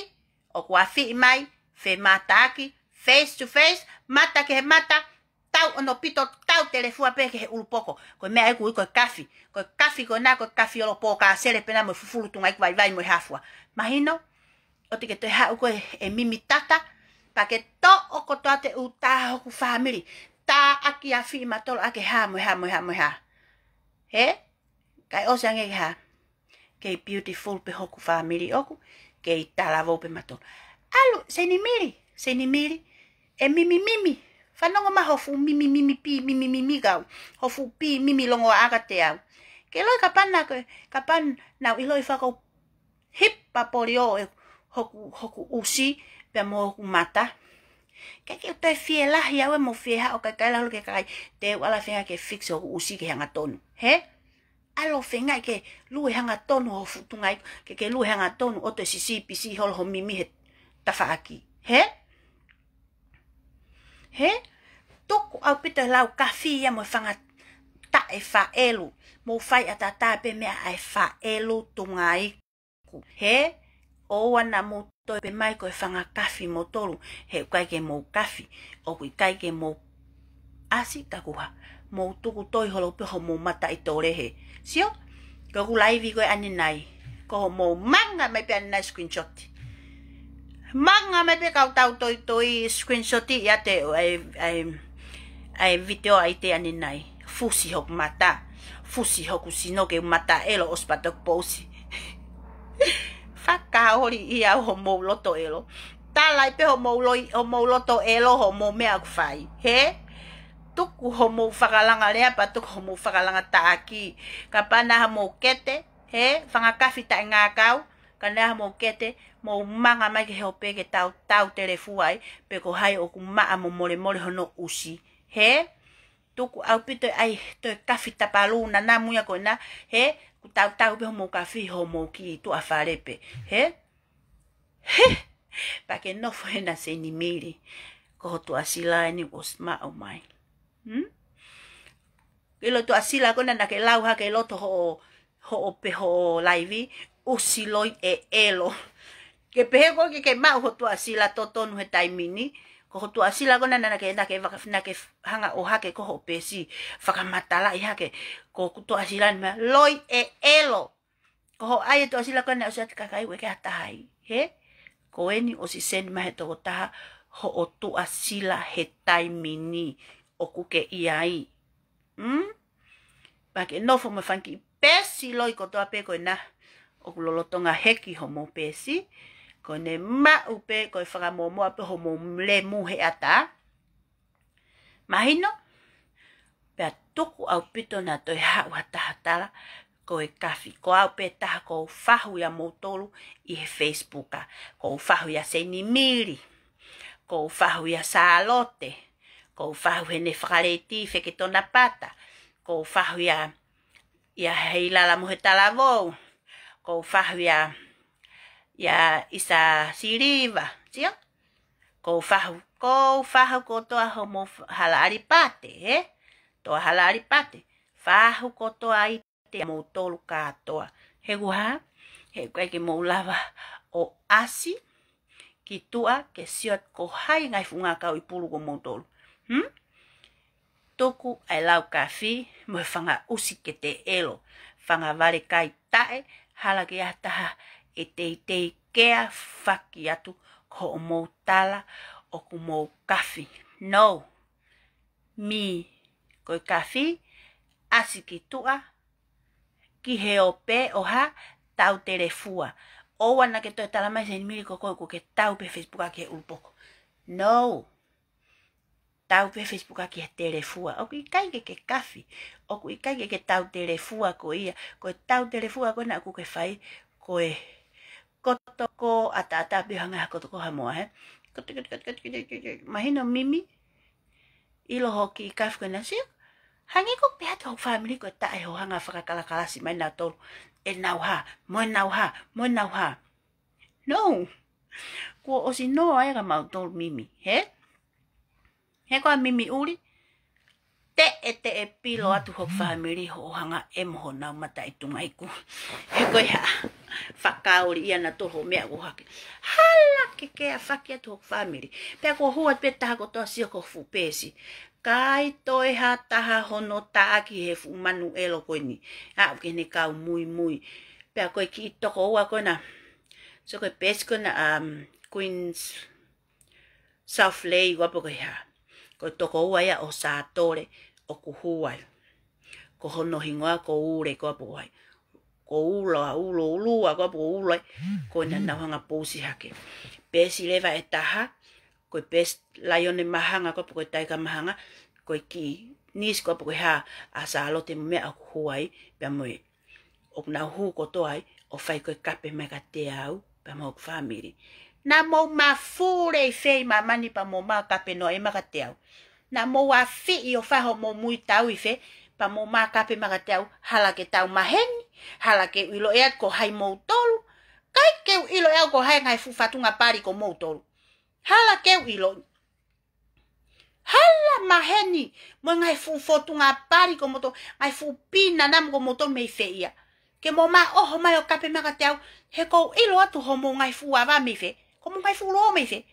ʻoku afiʻi mai, femātaaki, face to face, mata ki he mata, tau ʻono pito, tau telefua pē ki he ʻulupoko. Ko e meʻa ʻeku ui ko e kafi. Ko e kafi ko ena, ko e kafi ʻolo pō ka sele pē na mo e fufulu tungaʻiku vaivai mo e hafua. Mahino, ʻoua te ke toe haʻu koe ʻe mimi tata, pea ke toʻo kotoa te u tā hoku fāmili. Tā ʻaki afiʻi matolo ʻaki hā mo e hā mo e hā mo e hā. Hē? Kae ʻosi ange ke hā. Kei beautiful pē hoku fāmili ʻoku, kei talavou pē matolo. ʻAlu, Seinimili, Seinimili, ʻe mimi mimi. Fanongo mai ho fuʻu mimi mimi pī, mimi mimi kau. Ho fuʻu pī mimi longoaʻa kiate au. Ke loi kapana ke, kapana naʻu ʻiloʻi fakaʻuhi pē polio ʻe hoku, hoku ʻusi, pea mo hoku mata. Ke ke toe fie lahi au ē mo fie haʻu kae kaila holo ke kai. Te u ʻalu ʻo feinga ke fix hoku ʻusi ke hangatonu. Hē? ʻAlu ʻo feinga ke lue hangatonu ho fuʻu tungaʻiku, ke ke lue hangatonu ʻo toe sisipisi holo ho mimi he tafaʻaki. Hē? Hē? Tuku ʻaupito e lau kafi ia mo e fanga taʻe faʻelu. Mou fai ʻatātā pē meʻa ʻa e faʻelu tungaʻiku. Hē? ʻOua naʻa mou toe pē mai ko e fanga kafi moutolu. He ʻoku ʻikai ke mou kafi. ʻOku ʻikai ke mou ʻasi ka kuo hā. Mou tuku toi holo pē homou mataʻi tole hē. Sio? Ko ʻeku laivi ko ē ʻanenai. Ko homou manga mai pē ʻanenai screenshot. Manga mai pē kau tau toitoi screenshot ia te ʻai, ʻai, ʻai video ʻa ʻIte ʻanenai. Fusi hoku mata. Fusi hoku sino ke u mata ʻelo ʻosi pea toki pousi. Fakaoli ia homou loto ʻelo. Tala ai pē homou loi, homou loto ʻelo, homou meʻa ʻoku fai. Hē? Tuku homou fakalanga lea pea tuku homou fakalanga taʻaki. Kapau naʻa mou kete, hē? Fanga kafi taʻengākau, ka naʻa mou kete, mou manga mai ki he ope ke tau, tau telefua ai, pe ko hai ʻoku maʻa mo molemole hono ʻusi. Hē? Tuku ʻaupito e ʻai toe kafi tapalū naʻa mou ia ko ena, hē? Kuo tautau pē homou kafi homou kiʻi tuʻa fale pē. Hē? Hē? Pea ke nofo hena Seinimili. Ko ho tuʻasila eni ʻosi maʻu mai. Hmm? Ke ʻilo tuʻasila ko ena naʻa ke lau hake loto hoʻo, hoʻo pē hoʻo laivi, ʻusi loi ʻe ʻelo. Ke pehē ko ke ke maʻu ho tuʻasila totonu he taimi ni, ko ho tuʻasila ko ena naʻa ke, naʻa ke vaka-, naʻa ke hanga ʻo hake ko hoʻo pesi, fakamatalaʻi hake, ko hoku tuʻasila ni meʻa, loi ʻe ʻelo. Ko hoʻo ʻai e tuʻasila ko ena ʻosi ʻa e kakai ʻoku ʻikai ha taha ai, hē? Ko eni ʻosi send mai he tokotaha hoʻo tuʻasila he taimi ni ʻoku ke ʻi ai. Hmm? Pea ke nofo mo e fanga kiʻi pesi loi kotoa pē ko ena ʻoku lolotonga heki homou pesi. Ko ʻene maʻu pē ko e fakamomoa pē homou lemu he ʻatā. Mahino? Pea tuku ʻaupito naʻa toe haʻu ha taha tala ko e kafi. Ko au pē taha ʻoku ou fahu ia moutolu ʻi he Facebook. ʻOku ou fahu ia Seinimili. ʻOku ou fahu ia Sālote. ʻOku ou fahu hene Fakaleiti Feke Tonapata. ʻOku ou fahu ia, ia Heilala mo he Talavou. ʻOku ou fahu ia, ia ʻIsa Siliva. Sio? ʻOku ou fahu, ʻoku ou fahu kotoa homou f-, hala ʻalipate, hē? Toa hala ʻalipate. Fahu kotoa ai te moutolu kātoa. He kuo hā? He ʻoku ʻikai ke mou lava ʻo ʻasi ki tuʻa ke sio ko hai ngaahi fuʻu ngākau ʻi pulu ko moutolu. Hmm? Tuku ʻa e lau kafi mo e fanga ʻusi kete ʻelo. Fanga vale kai taʻe, hala ke ʻi ai ha taha ʻe teitei kea faki atu ko hoʻomou tala ʻoku mou kafi. No. Mi, ko e kafi, ʻasi ki tuʻa, ki he ope ʻo hā, tau telefua. ʻOua naʻa ke toe tala mai Seinimili ko koe ʻoku ke tau pē Facebook ʻaki he ʻulupoko. No. Tau pē Facebook ʻaki he telefua. ʻOku ʻikai ke ke kafi. ʻOku ʻikai ke ke tau telefua ko ia. Ko e tau telefua ko ena ʻoku ke fai. Ko e kotoko ʻataʻatā pē hangē ha kotoko ha moa, hē? Koto, koto, koto, koto, koto, koto. Mahino mimi. ʻIlo hoʻo kiʻi kafi ko ena sio. Hangē ko e pehē atu hoku fāmili ko e taʻe hohanga fakakalakalasi mai nautolu. ʻEnau hā, mo ʻenau hā, mo ʻenau hā. No. Kuo ʻosi noa ia ka mautolu mimi, hē? He ko e mimi ʻuli, teʻeteʻe pilo atu hoku fāmili hoʻo hanga ʻe mo honau mataʻi tunga iku. He ko e hā, fakaoli ia nautolu hoʻo meʻa ʻoku hake. Hala ke ke afaki atu hoku fāmili. Pea kuo hua pē taha kotoa sio ko e fuʻu peesi. ʻIkai toe ha taha hono taʻaki he fuʻu manu ʻelo ko eni. Aʻu ki heʻene kau muimui. Pea ko e kiʻi tokoua ko ena. So ko e peesi ko ena, um, Queens South Lei ko ā pē ko e hā. Ko e tokoua ia ʻo Sātole ʻoku hua ai. Ko hono hingoa ko Ule ko ā pē ko hai. Ko Ula, Ulo, Ulua ko ā pē ko Ula. Ko ena naʻa nau hanga pousi hake. Peesi leva ʻe taha, ko e peesi Laione Mahanga ko ā pē ko e Taika Mahanga, ko e kiʻi niisi ko ā pē ko e hā ʻa Sālote mo e meʻa ʻoku hua ai, pea mo e ʻoku nau hū kotoa ai, ʻo fai ko e kape mai kiate au, pea mo hoku fāmili. Naʻa mou mafule ʻi fē ʻi māmani pea mou makape noa ʻi mai kiate au. Naʻa mou afiʻi ʻo fai hoʻomou muitau ʻi fē, pea mou makape mai kiate au, hala ke tau maheni, hala ke u ʻiloʻi atu ko hai moutolu, ʻikai ke u ʻiloʻi au ko hai ngaahi fuʻu fatunga pali ko moutolu. Hala ke u ʻiloʻi. Hala maheni, mo e ngaahi fuʻu fotunga pali ko moutolu, ngaahi fuʻu pī nanamu ko moutolu mei fē ia. Ke mou mā ʻoho mai ʻo kape mai kiate au, he ʻoku ou ʻilo atu hoʻomou ngaahi fuʻu ava mei fē, ko hoʻomou ngaahi fuʻu lō mei fē.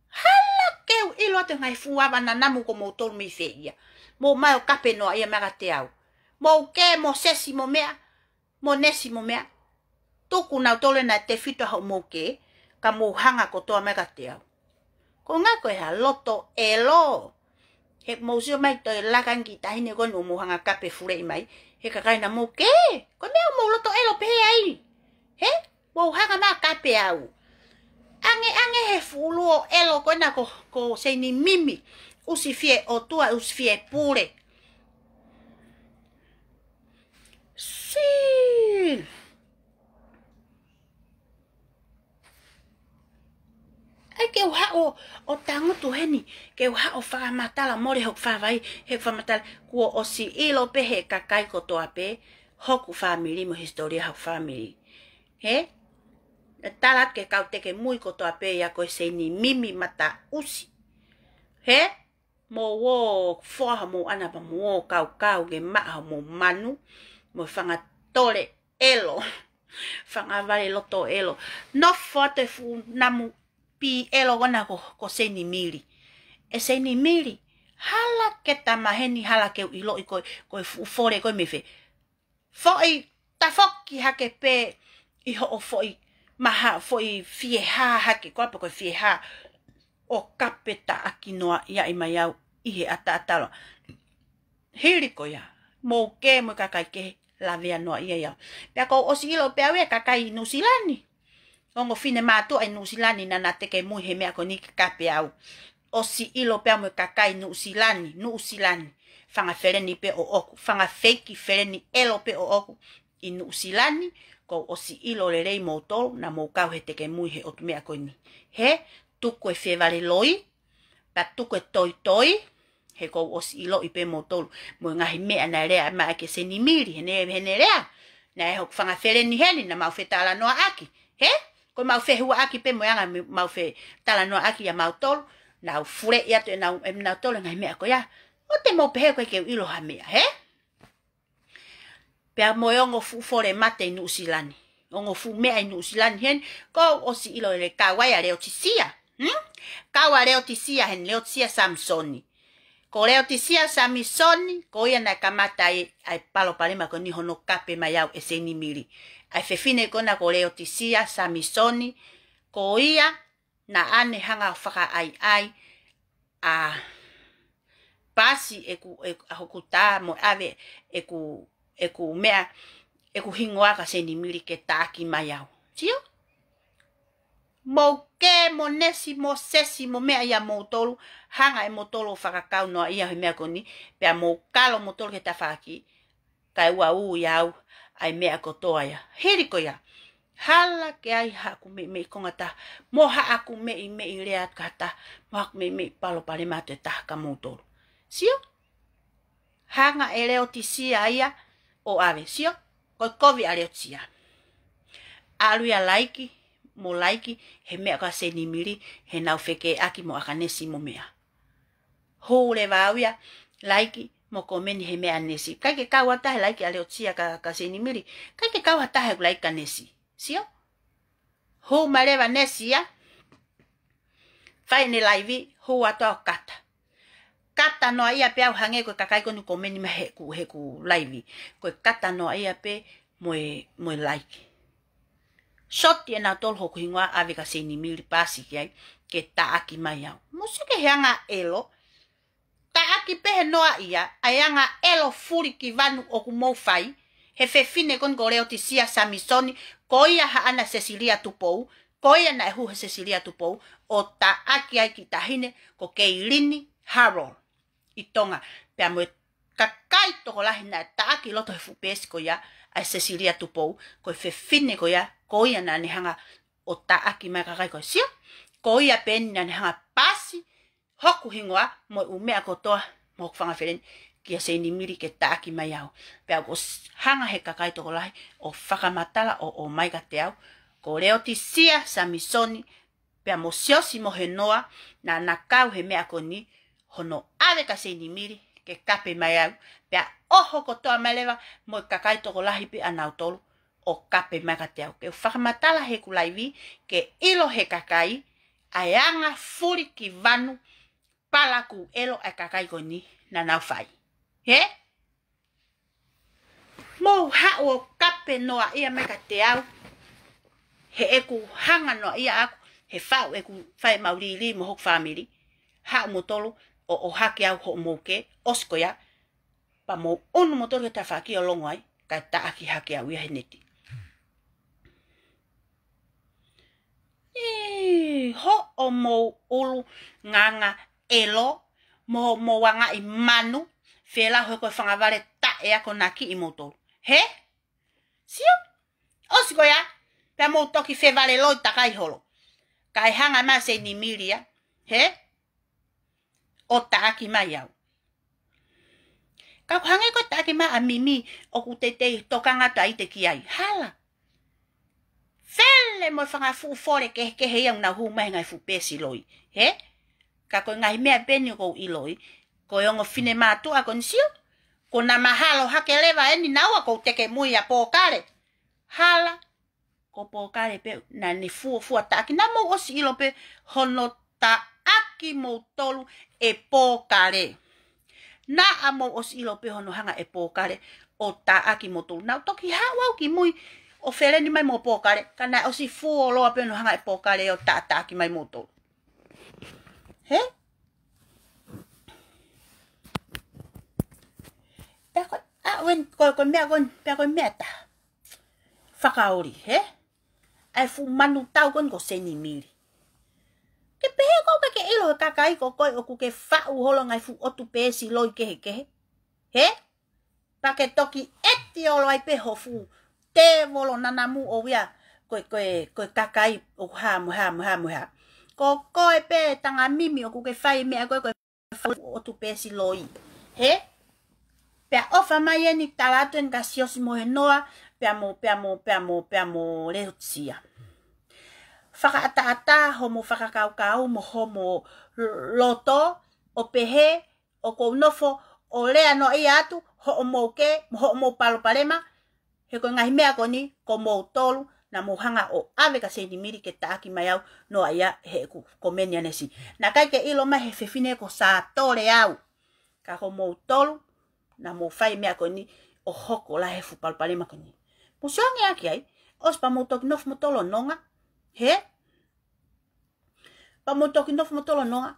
Hala ke u ʻilo atu ngaahi fuʻu ava nanamu ko moutolu mei fē ia. Mou mā ʻo kape noa ia mai kiate au. Mou kē mo sesi mo meʻa, mo nesi mo meʻa. Tuku nautolu ʻena tefito hoʻomou kē, ka mou hanga kotoa mai kiate au. Ko e ngaahi ko e hā loto ʻelo. He mou sio mai toe laka ange ki tahi ni ko eni ʻo mou hanga kape fuleʻi mai. He kakai naʻa mou kē, ko e meʻa ʻoku mou loto ʻelo pehē ai. He, mou hanga mai kape au. Ange ange he fuʻu luo ʻelo ko ena ko, ko Seinimimi. ʻUsi fie ʻOtua, ʻusi fie pule. Sī. ʻAi ke u haʻu ʻo tangutu heni, ke u haʻu ʻo fakamatala mole hoku fāvai, he fakamatala kuo ʻosi ʻilo pē he kakai kotoa pē, hoku fāmili mo e hisitōlia hoku fāmili. He? ʻE tala atu ke kau teke mui kotoa pē ia ko e Seinimimi mata ʻusi. He? Mou ō foa hoʻomou ʻana pea mou ō kaukau ke maʻa hoʻomou manu, mo e fanga tole ʻelo, fanga vale loto ʻelo. Nofo atu e fuʻu namu pī ʻelo ko ena ko, ko Seinimili. ʻE Seinimili, hala ke ta maheni, hala ke u ʻiloʻi ko, ko e fuʻu fole ko ē mei fē. Foʻi tafoki hake pē ʻi hoʻo foʻi maha, foʻi fiehā hake, ko ā pē ko e fiehā ʻo kape taʻaki noa ia ʻi mai au ʻi he ʻataʻatā loa. Hili ko ia, mou kē mo e kakai kehe lavea noa ia ia. Pea kuo ʻosi ʻilo pē au ia kakai Nuʻusilani. Ongo finemātuʻa ʻi Nuʻusilani naʻa na teke mui he meʻa ko eni ke kape au. ʻOsi ʻilo pē au mo e kakai Nuʻusilani, Nuʻusilani. Fanga feleni pē ʻoʻoku, fanga feiki feleni ʻelo pē ʻoʻoku. ʻI Nuʻusilani, kuo ʻosi ʻilo lelei moutolu, naʻa mou kau he teke mui he ʻotu meʻa ko eni. He, tuku e fievale loi, pea tuku e toitoi, he kuo ʻosi ʻiloʻi pē moutolu, mo e ngaahi meʻa naʻe lea mai ʻaki ʻe Seinimili, heʻene, heʻene lea, naʻe hoku fanga feleni heni, naʻa mau fetalanoaʻaki, he, ko ʻemau fehuaʻaki pē mo e anga ʻemau fetalanoaʻaki ʻa mautolu, naʻa ku fuleʻi atu ʻenau, ʻe nautolu e ngaahi meʻa ko ia, ʻoua te mou pehē ʻoku ʻikai ke u ʻilo ha meʻa, he? Pea mo e ongo fuʻu fole mate ʻi Nuʻusilani. Ongo fuʻu meʻa ʻi Nuʻusilani heni, kuo ʻosi ʻilo lelei, kau ai ʻa Leotisia. Hmm? Kau ʻa Leotisia heni, Leotisia Samisoni. Ko Leotisia Samisoni, ko ia naʻe kamata ai ʻa e palopalema ko eni hono kape mai au ʻe Seinimili. ʻA e fefine ko ena ko Leotisia Samisoni, ko ia naʻa ne hanga ʻo fakaʻaiʻai ʻa Pasi ʻeku, ʻeku, ʻa hoku tā mo ʻave ʻeku, ʻeku meʻa, ʻeku hingoa kia Seinimili ke taʻaki mai au. Sio? Mou kē mo nesi mo sesi mo meʻa ia moutolu, hanga ʻe moutolu ʻo fakakau noa ia he meʻa ko eni, pea mou kalo moutolu ki he tafaʻaki, kae ʻoua ʻe ui au ʻa e meʻa kotoa ia. Hili ko ia, hala ke ʻai haʻaku meimei konga taha, mo haʻaku meimei lea atu ki ha taha, mo haʻaku meimei palopalema atu ʻe taha kia moutolu. Sio? Hanga ʻe Leotisia ia ʻo ʻave, sio, ko e kovi ʻa Leotisia. ʻAlu ia laiki mo laiki he meʻa ko ia ʻa Seinimili, he nau fekeʻaki mo ʻAkanesi mo meʻa. Hū leva au ia laiki mo komeni he meʻa ʻa Nesi. ʻIkai ke kau ha taha he laiki ʻa Leotisia kia, kia Seinimili. ʻIkai ke kau ha taha he laiki ʻa Nesi. Sio? Hū mai leva Nesi ia, fai ʻene laivi, hū atu ʻo kata. Kata noa ia pē au hangē ko e kakai ko eni komeni mai heʻeku, heʻeku laivi. Ko e kata noa ia pē mo e, mo e laiki. Soti ʻe nautolu hoku hingoa, ʻave kia Seinimili, paasi ki ai ke taʻaki mai au. Mou sio ki he anga ʻelo, taʻaki pē he noa ia ʻa e anga ʻelo fuli ki vanu ʻoku mou fai he fefine ko eni ko Leotisia Samisoni, ko ia haʻana Sesilia Tupou, ko ia naʻe hū he Sesilia Tupou ʻo taʻaki ai ki taʻahine ko Keilini Harold ʻi Tonga. Pea mo e kakai tokolahi naʻe taʻaki ʻi loto he fuʻu peesi ko ia ʻa e Sesilia Tupou, ko e fefine ko ia, ko ia naʻa ne hanga ʻo taʻaki mai e kakai ko ia, sio. Ko ia pē eni naʻa ne hanga paasi hoku hingoa mo e ʻū meʻa kotoa mo hoku fanga feleni kia Seinimili ke taʻaki mai au. Pea ʻoku s-, hanga he kakai tokolahi ʻo fakamatala ʻo, ʻo ʻomai kiate au ko Leotisia Samisoni, pea mo Siosi mo Henoa, naʻa na kau he meʻa ko eni, hono ʻave kia Seinimili ke kape mai au. Pea ʻoho kotoa mai leva mo e kakai tokolahi pē ʻa nautolu ʻo kape mai kiate au. Ke u fakamatala heʻeku laivi ke ʻilo he kakai ʻa e anga fuli ki vanu palakū ʻelo ʻa e kakai ko eni naʻa nau fai. Hē? Mou haʻu ʻo kape noa ia mai kiate au, heʻeku hanga noa ia ʻaʻaku he faʻu ʻeku fai maulili mo hoku fāmili. Haʻu moutolu ʻo, ʻo ʻohake au hoʻomou kē, ʻosi ko ia pea mou ʻunu moutolu ki he tafaʻaki ʻo longo ai, kae taʻaki hake au ia he neti. ʻI hoʻomou ʻulungaanga ʻelo mo hoʻomou angaʻi manu, felau he ko e fanga vale taʻe akonaki ʻi moutolu. Hē? Sio? ʻOsi ko ia, pea mou toki fevale loi takai holo. Kae hanga mai Seinimili ia, hē? ʻO taʻaki mai au. Ka ʻoku hangē ko e taʻaki mai ʻa Mimi ʻoku teitei tokanga atu ʻa ʻite ki ai. Hala. Fele mo e fanga fuʻu fole kehekehe ia ʻoku nau hū mai he ngaahi fuʻu peesi loi. Hē? Ka ko e ngaahi meʻa pē eni ʻoku ou ʻiloʻi, ko e ongo finemātuʻa ko eni, sio, kuo na mahalo hake leva eni naua ʻoku ou teke mui ʻa Pōkale. Hala. Ko Pōkale pē naʻa ne fuofua taʻaki. Naʻa mou ʻosi ʻilo pē hono taʻaki moutolu ʻe Pōkale. Naʻa mou ʻosi ʻilo pē hono hanga ʻe Pōkale ʻo taʻaki moutolu. Naʻa ku toki haʻu au ki mui ʻo feleni mai mo Pōkale, ka naʻe ʻosi fuoloa pē hono hanga ʻe Pōkale ʻo taʻataʻaki mai moutolu. Hē? Pea ko, ʻa, wen, ko, ko e meʻa ko, pea ko e meʻa taha fakaoli, hē? ʻA e fuʻu manu tau ko eni ko Seinimili. Ke pehē ʻoku ʻikai ke ʻilo he kakai ko koe ʻoku ke faʻu holo e ngaahi fuʻu ʻotu peesi loi kehekehe. Hē? Pea ke toki ʻeti ʻolo ai pē ho fuʻu tēvolo nanamu ʻo ia ko e, ko e, ko e kakai ʻoku hā mo hā mo hā mo hā. Ko koe pē Tanga Mimi ʻoku ke fai meʻa ko ē ko e faʻu ʻotu peesi loi. Hē? Pea ʻofa mai eni tala atu eni kia Siosi mo Henoa, pea mo, pea mo, pea mo, pea mo Leotisia. Fakaʻataʻatā hoʻomou fakakaukau mo hoʻomou loto ʻo pehē ʻoku ou nofo ʻo lea noaʻia atu hoʻomou kē mo hoʻomou palopalema, he ko e ngaahi meʻa ko eni ko moutolu naʻa mou hanga ʻo ʻave kia Seinimili ke taʻaki mai au noaʻia heʻeku komeni ʻa Nesi. Naʻe ʻikai ke ʻilo mai he fefine ko Sātole au. Ka ko moutolu naʻa mou fai e meʻa ko eni ʻo hoko lahi e fuʻu palopalema ko eni. Mou sio ange ʻaki ai, ʻosi pea mou toki nofo moutolu ʻo nonga. Hē? Pea mou toki nofo moutolu ʻo nonga.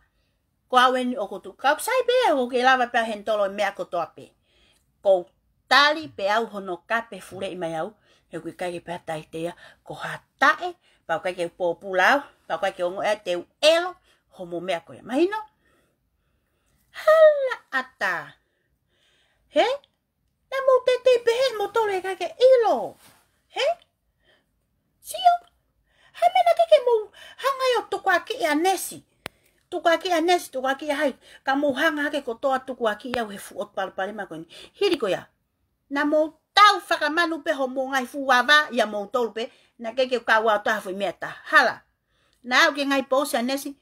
Ko au eni ʻoku ou tuʻu. Ka ʻoku sai pē ʻoku ke lava pē ʻo heni tolo e meʻa kotoa pē. Ko u tali pē au hono kape fuleʻi mai au. He ʻoku ʻikai ke pehē ʻe ha taha ia ko ha taʻe, pea ʻoku ʻikai ke u pōpula au, pea ʻoku ʻikai ke ongoʻi ʻe au te u ʻelo hoʻomou meʻa ko ia. Mahino? Hala ʻatā. Hē? Naʻa mou teitei pehē ʻe moutolu ʻe ʻikai ke ʻilo. Hē? Sio? Hā e meʻa naʻe ʻikai ke mou hanga ai ʻo tukuakiʻi ʻa Nesi? tukuakiʻi ʻa Nesi, tukuakiʻi ʻa hai, ka mou hanga hake kotoa tukuakiʻi au he fuʻu ʻotu palopalema ko eni. Hili ko ia, naʻa mou tau fakamanu pē homou ngaahi fuʻu vavā ia moutolu pē, naʻe ʻikai ke u kau au ha foʻi meʻa ʻe taha. Hala. Naʻa ʻoku ke ngaahi pousi ʻa Nesi,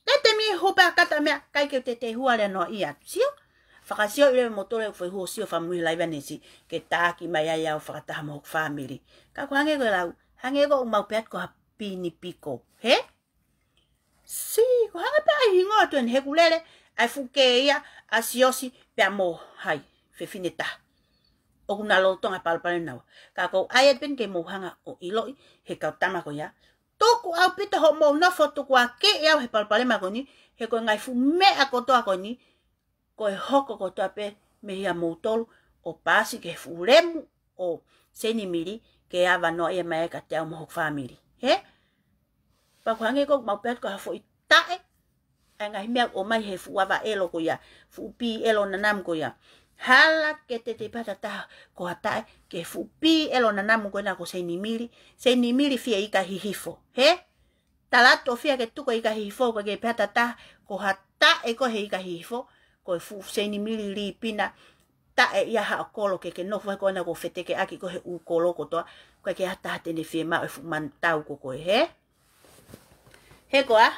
te te mi hupa kata meʻa, ʻikai ke te te hua lea noa ia. Sio? Fakasio ʻi leva moutolu e foʻi huo sio fakamuihi laiva Nesi, ke taki mai ai au fakataha mo hoku fāmili. Ka ko hangē ko e lau, hangē ko ʻoku mau pehē atu ko ha pini piko. He? Si, ko hanga pē ai hingoa atu eni he kulele, ai fuke ia, ʻa Siosi, pea mo hai, fefine taha. ʻOku na lolotonga palopalema naua. Ka ko ai atu pē eni ke mou hanga ʻo ʻiloʻi, he kau tama ko ia. Tuku ʻaupito hoʻomou nofo tukuakiʻi au he palopalema ko eni, he ko e ngaahi fuʻu meʻa kotoa ko eni, ko e hoko kotoa pē mei he moutolu ʻo paasi ki he fuʻu lemu ʻo Seinimili ke ava noa ia mai kiate au mo hoku fāmili. He? Pea ko hangē ko ʻoku mau pehē atu ko ha foʻi taʻe, ʻa e ngaahi meʻa ʻoku ʻomai he fuʻu vavā ʻelo ko ia, fuʻu pī ʻelo nanamu ko ia. Hala ke te te pehē ha taha ko ha taʻe, ki he fuʻu pī ʻelo nanamu ko ena ko Seinimili, Seinimili fie ika hihifo. He? Tala atu ʻo fie ke tuku e ika hihifo, ʻikai ke pehē ha taha ko ha taʻe ko e he ika hihifo, ko e fuʻu Seinimili lipina, taʻe ia haʻo kolo ke ke nofo he ko ena ko e fetekeʻaki ko e he ʻū kolo kotoa, ʻikai ke ha taha te ne fiemaʻu e fuʻu manu tau ko koe, he? He ko ia,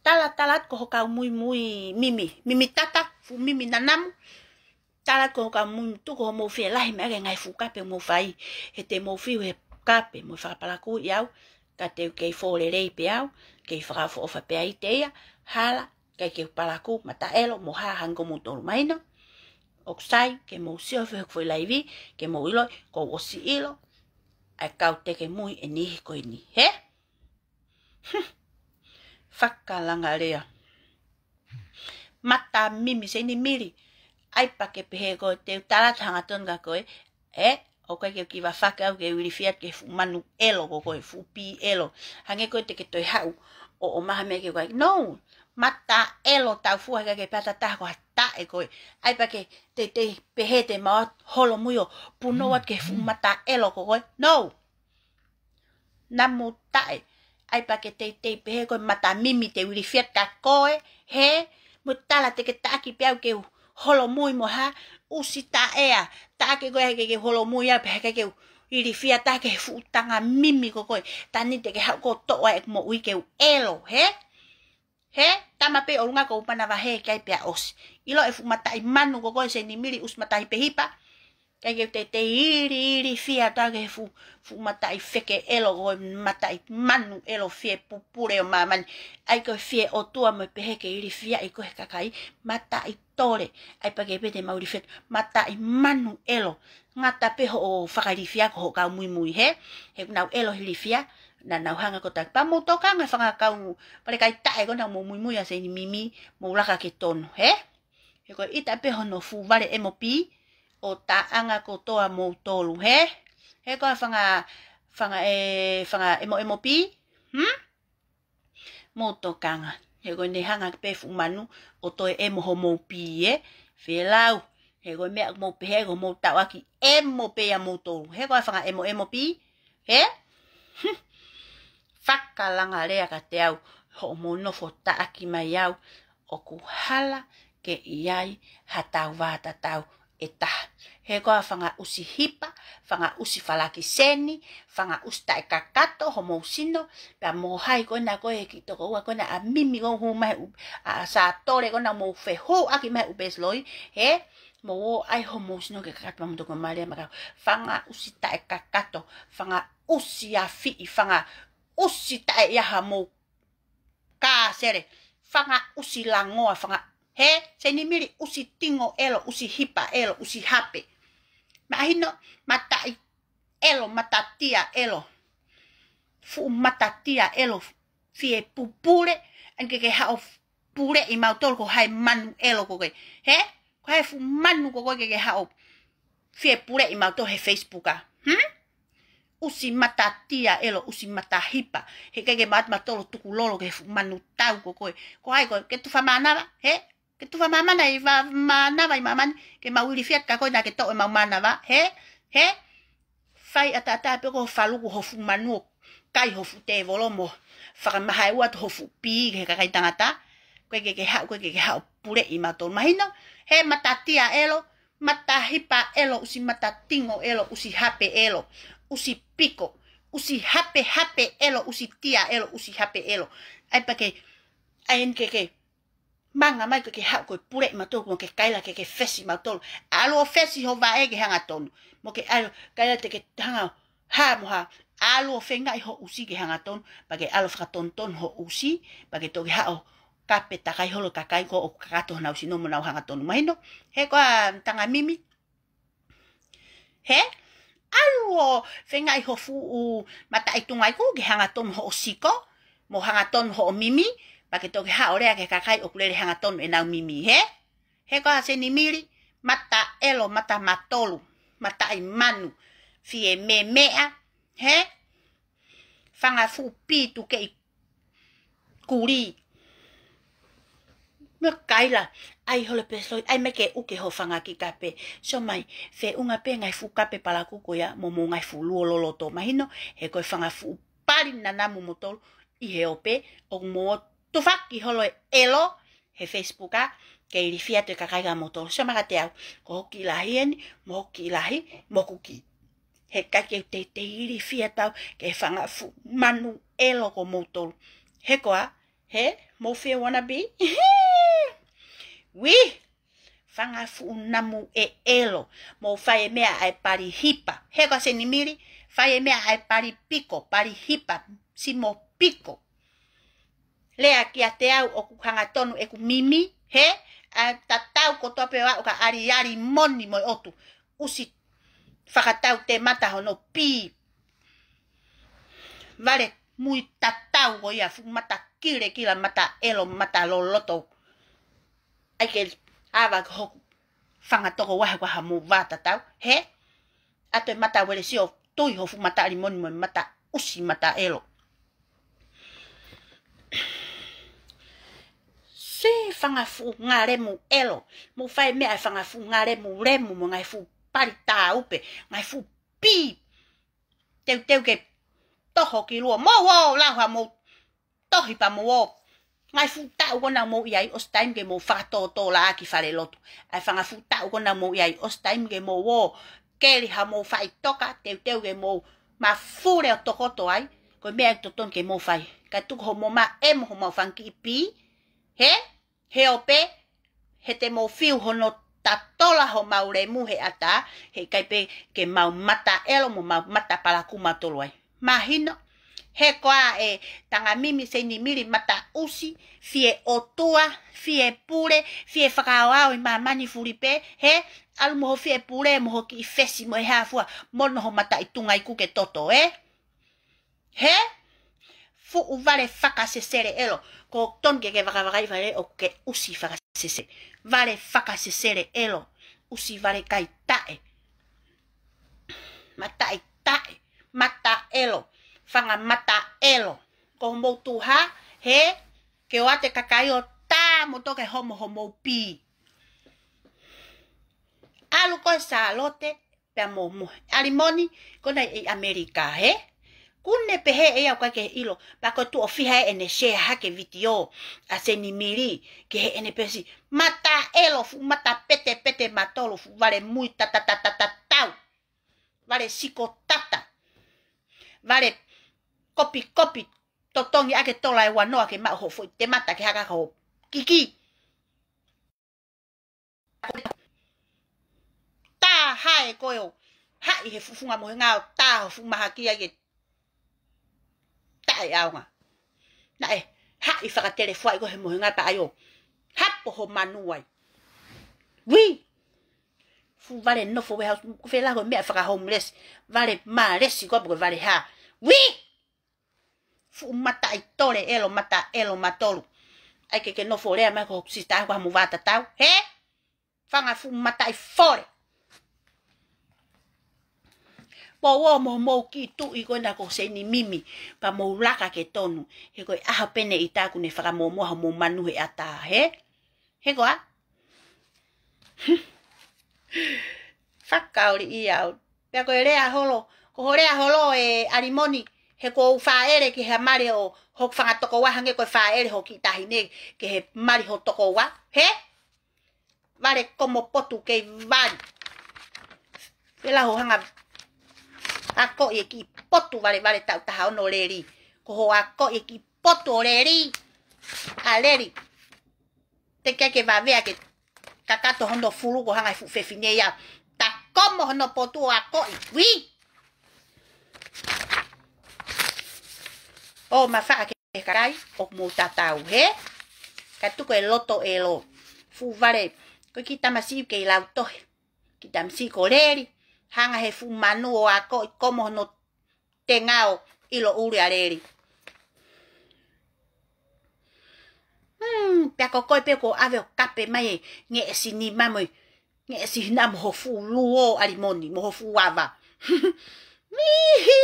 tala, tala atu ko ho kau muimui mimi, mimi tata, fuʻu mimi nanamu, tala atu ko ho kau muimui tuku hoʻomou fie lahi mai ʻaki e ngaahi fuʻu kape ʻoku mou fai, he te mou fiu he kape mo fakapalakuʻi au, ka te u kei fō lelei pē au, kei fakaʻofoʻofa pē ʻiate ia, hala, ʻikai ke u palakū mata ʻelo mo ha hangē ko moutolu mahino. ʻOku sai ke mou sio he foʻi laivi, ke mou ʻilo, kuo u ʻosi ʻilo ʻa e kau teke mui ʻe niʻihi ko eni, he? Fakalangalea. Mata mimi Seinimili. ʻAi pea ke pehē ko e te u tala atu hangatonu kia koe, ē, ʻoku ʻikai ke u kiva fake au ke u ilifia ki he fuʻu manu ʻelo ko koe, fuʻu pī ʻelo. Hangē ko e te ke toe haʻu ʻo, ʻo ʻomai ha meʻa ke u kai. No, mata ʻelo taufua, ʻikai ke pehē ha taha ko ha taʻe koe. ʻAi pea ke te, te pehē te mau holomui ʻo punou atu ki he fuʻu mata ʻelo ko koe. No. Namu taʻe. ʻAi pea ke teitei pehē ko e mata mimi te u ilifia kia koe, he? Mo tala te ke taʻaki pē au ke u holomui mo ha, ʻusi taʻea. Taʻaki koe he ke, ke holomui au pea he ke, ke u ilifia taha ki he fuʻu tanga mimi ko koe. Tani te ke haʻu ʻo toʻo ai ʻeku moʻui ke u ʻelo, he? He, tama pē ʻolunga ko u manavahē ki ai pea ʻosi. ʻIlo e fuʻu mataʻi manu ko koe Seinimili, ʻusi mataʻi pehipa. ʻIkai ke u teitei ili, ilifia taha ki he fuʻu, fuʻu mataʻi feke ʻelo ko e mataʻi manu ʻelo fie pupule ʻo māmani. ʻAi ko e fie ʻotua mo e pehē ke ilifiaʻi koe he kakai, mataʻi tole. ʻAi pea ke pehē te mau ilifia, mataʻi manu ʻelo. Ngata pē hoʻo fakailifia ko hoʻo kau muimui, he? He ʻoku nau ʻelo he ilifia, naʻa nau hanga ko taki. Pea mou tokanga fanga kau, pale kai taʻe ko ena mou muimui ʻa Seinimili, mou laka ke tonu, he? He ko e ʻita pē hono fuʻu vale M O P, ʻo taʻanga kotoa moutolu, he? He ko e fanga, fanga ē, fanga M O M P, hmm? Mou tokanga. He ko ʻene hanga pē fuʻu manu ʻo toe ʻemo homou pī, ē? Felau. He ko e meʻa mou pehē ko hoʻomou tauʻaki ʻemo pē ia moutolu. He ko e fanga M O M P, he? Fakalangalea kiate au, hoʻomou nofo taʻaki mai au, ʻoku hala ke ʻi ai ha tau vātatau ʻe taha. He ko e fanga ʻusi hipa, fanga ʻusi falakiseni, fanga ʻusi taʻe kakato homou sino, pea mo hai ko ena ko e kiʻi tokoua ko ena ʻa mimi ko hū mai ʻu, ʻa Sātole ko ena mou fehuʻaki mai ʻu pesiloi, he, mou ō ai homou sino ke kakato pea mou toko mālie makau. Fanga ʻusi taʻe kakato, fanga ʻusi afiʻi, fanga ʻusi taʻe ʻi ai hamou kāsele, fanga ʻusi langoa, fanga, he, Seinimili ʻusi tingo ʻelo, ʻusi hipa ʻelo, ʻusi hape. Mahino, mataʻi ʻelo, matatia ʻelo. Fuʻu matatia ʻelo, fie pupule, ʻa eni ke ke haʻo puleʻi mautolu ko hai manu ʻelo ko koe. He, ko hai fuʻu manu ko koe ke ke haʻo fie puleʻi mautolu he Facebook ā. Hmm? ʻUsi matatia ʻelo, ʻusi matahipa. He ʻikai ke maat matolo tuku lolo ki he fuʻu manu tau ko koe. Ko hai koe, ke tufa mānava, he? Ke tufa māmana ʻi va-, mānava ʻi māmani, ke mau ilifia kia koe naʻa ke toʻo ʻemau mānava, he? He? Fai ʻataʻatā pē ko ho faluku ho fuʻu manu ʻo kai ho fuʻu tēvolo mo fakamahaʻi atu ho fuʻu pī ki he kakai tangata, ko e ke ke haʻu, ko e ke ke haʻu puleʻi mautolu. Mahino, he mata tia ʻelo, mata hipa ʻelo, ʻusi mata tingo ʻelo, ʻusi hape ʻelo, ʻusi piko, ʻusi hape hape ʻelo, ʻusi tia ʻelo, ʻusi hape ʻelo. ʻAi pea ke, ʻai eni ke ke manga mai ko e ke haʻu ko e puleʻi mautolu, mo ke kaila ke ke fesi mautolu. ʻAlu ʻo fesi ho vaʻe ke hangatonu. Mo ke ʻalu, kaila te ke hanga hā mo hā, ʻalu ʻo feingaʻi ho ʻusi ke hangatonu, pea ke ʻalu ʻo fakatonutonu ho ʻusi, pea ke toki haʻu ʻo kape takai holo kakai ko ē ʻoku kakato honau sino mo nau hangatonu. Mahino, he ko e tanga mimi. He, ʻalu ʻo feingaʻi ho fuʻu mataʻi tunga iku ke hangatonu hoʻo siko, mo hangatonu hoʻo mimi, pea ke toki haʻu ʻo lea ki he kakai ʻoku lele hangatonu ʻenau mimi, he? He ko e Senimili, mata ʻelo, mata matolu, mataʻi manu, fie memeʻa, he? Fanga fuʻu pī tukeʻi kulī. Mo kaila, ʻai holo pē soi, ʻai mai ke uke ho fanga kiʻi kape. Sio mai, feʻunga pē ngaahi fuʻu kape palaku ko ia, mo mo ngaahi fuʻu luo loloto. Mahino, he ko e fanga fuʻu pali nanamu moutolu ʻi he ope, ʻoku mo tufaki holo e ʻelo he Facebook ʻa, ke ilifia atu e kakai kia moutolu. Sio mai kiate au, ko hoku kiʻi lahi eni, mo hoku kiʻi lahi, mo hoku kiʻi. He ʻikai ke u teitei ilifia atu au ki he fanga fuʻu manu ʻelo ko moutolu. He ko e hā, he, mou fie wannabe? Ui, fanga fuʻu namu ʻe ʻelo, mou fai e meʻa ʻa e pali hipa. He ko e Senimili, fai e meʻa ʻa e pali piko, pali hipa, simo piko. Lea kiate au ʻoku hangatonu ʻeku mimi, he, ʻa e tatau kotoa pē ʻo aʻu ka aliali moni mo e ʻotu. ʻUsi fakatau te mata hono pī. Vale mui tatau ko ia, fuʻu mata kilekila, mata ʻelo, mata loloto. ʻAi ke ava ki hoku fanga toko vahe ko ha mou vā tatau, he? ʻAto e mata uelesi ʻo tui ho fuʻu mata limoni mo e mata ʻusi mata ʻelo. Sio fanga fuʻu ngalemu ʻelo. Mou fai meʻa ʻa e fanga fuʻu ngalemu lemu mo ngaahi fuʻu pali tāupe, ngaahi fuʻu pī. Teuteu ke toho ki lua. Mou ō lau ha mou tohi pea mou ō. Ngaahi fuʻu taʻu ko ena mou ʻi ai, ʻosi taimi ke mou fakatōtōlaʻaki falelotu. ʻAi fanga fuʻu taʻu ko ena mou ʻi ai, ʻosi taimi ke mou ō keli ha mou faʻitoka, teuteu ke mou mafule ʻo tokoto ai, ko e meʻa ʻoku totonu ke mou fai. Kae tuku homou maʻe mo homau fanga kiʻi pī, he? He ope, he te mou fiu hono tatola homau lemu he ʻatā, he ʻikai pē ke mau mata ʻelo mo mau mata palaku mautolu ai. Mahino, he ko e tanga mimi Senimili mata ʻusi, fie ʻotua, fie pule, fie fakaaoao ʻi māmani fulipē, he ʻalu mo ho fie pule, mo ho kiʻi fesi, mo e hā fua, mo hono ho mataʻi tunga iku ke toto, e? He? Fuʻu vale fakasesele ʻelo. Ko tonu ke ke vakavakaʻi vale ʻoku ke ʻusi fakasesele. Vale fakasesele ʻelo. ʻUsi vale kai taʻe. Mataʻi taʻe. Mata ʻelo. Fanga mata ʻelo. Ko mou tuha, he? Ke ʻoatu e kakai ʻo tā mo toke homo homou pī. ʻAlu ko e Sālote, pea mo mo. ʻAlimoni, ko ena ʻi ʻAmelika, he? Kuo ne pehē ʻe ia ʻoku ʻikai ke ʻilo, pea ko e tuʻo fiha ʻene share hake vitiō ʻa Senimili, ki heʻene peesi. Mata ʻelo fuʻu mata petepete matolu fuʻu vale mui tatatatatau. Vale siko tata. Vale kopikopi totongi ake tola e wanoa ke maʻu ho foʻi te mata ke haka ho kiki. Tā hae ko e ʻo haʻi he fufunga mohenga ʻo tā ho fuʻu mahaki ai ke taʻe ʻaonga. Naʻe haʻi fakatelefuaʻi ko e he mohenga pea ʻai ʻo hapo ho manu ai. Ui! Fuʻu vale nofo warehouse, ko e fēlā ko e meʻa faka-homeless. Vale mālesi ko e poko vale hā. Ui! Fuʻu mataʻi tole ʻelo, mata ʻelo matolu. ʻAi ke ke nofo lea mai ko hoku sisitā ko ha mou vā tatau. He? Fanga fuʻu mataʻi fole. Pō ō mo mou kiʻi tuʻi ko ena ko Senimimi. Pea mou laka ke tonu. He ko e ʻaho pē ʻeni ʻe taha kuo ne fakamōmoa homou manu he ʻatā. He? He ko e hā? Fakaoli ia au. Pea ko e lea holo, ko ho lea holo e ʻAlimoni, He ko u fāʻele ki he mali ʻo hoku fanga tokoua hangē ko e fāʻele hoʻo kiʻi taʻahine ki he mali ho tokoua. He? Vale komo potu kei vali. Pela ho hanga akoʻi e kiʻi potu valevale taʻu taha ono leli. Ko hoʻo akoʻi e kiʻi potu ʻo leli. ʻA leli. Teʻeki ke vave ke kakato hono fulu ko hanga he fuʻu fefine ia. Ta komo hono potu ʻo akoʻi. Ui! ʻO mafaʻa ke kakai, ʻoku mou tatau, he? Ka tuku e loto ʻelo. Fuʻu vale, ko e kiʻi tamasiʻi kei lau tohi. Kiʻi tamasiʻi ko leli. Hanga he fuʻu manu ʻo akoʻi komo hono tenga ʻo ʻilo ʻuli ʻa leli. Hmm, pea ko koe pē ko ʻave ʻo kape mai e ngeʻesi nima mo e ngeʻesi hina mo ho fuʻu luo ʻalimoni, mo ho fuʻu ava. Mihi!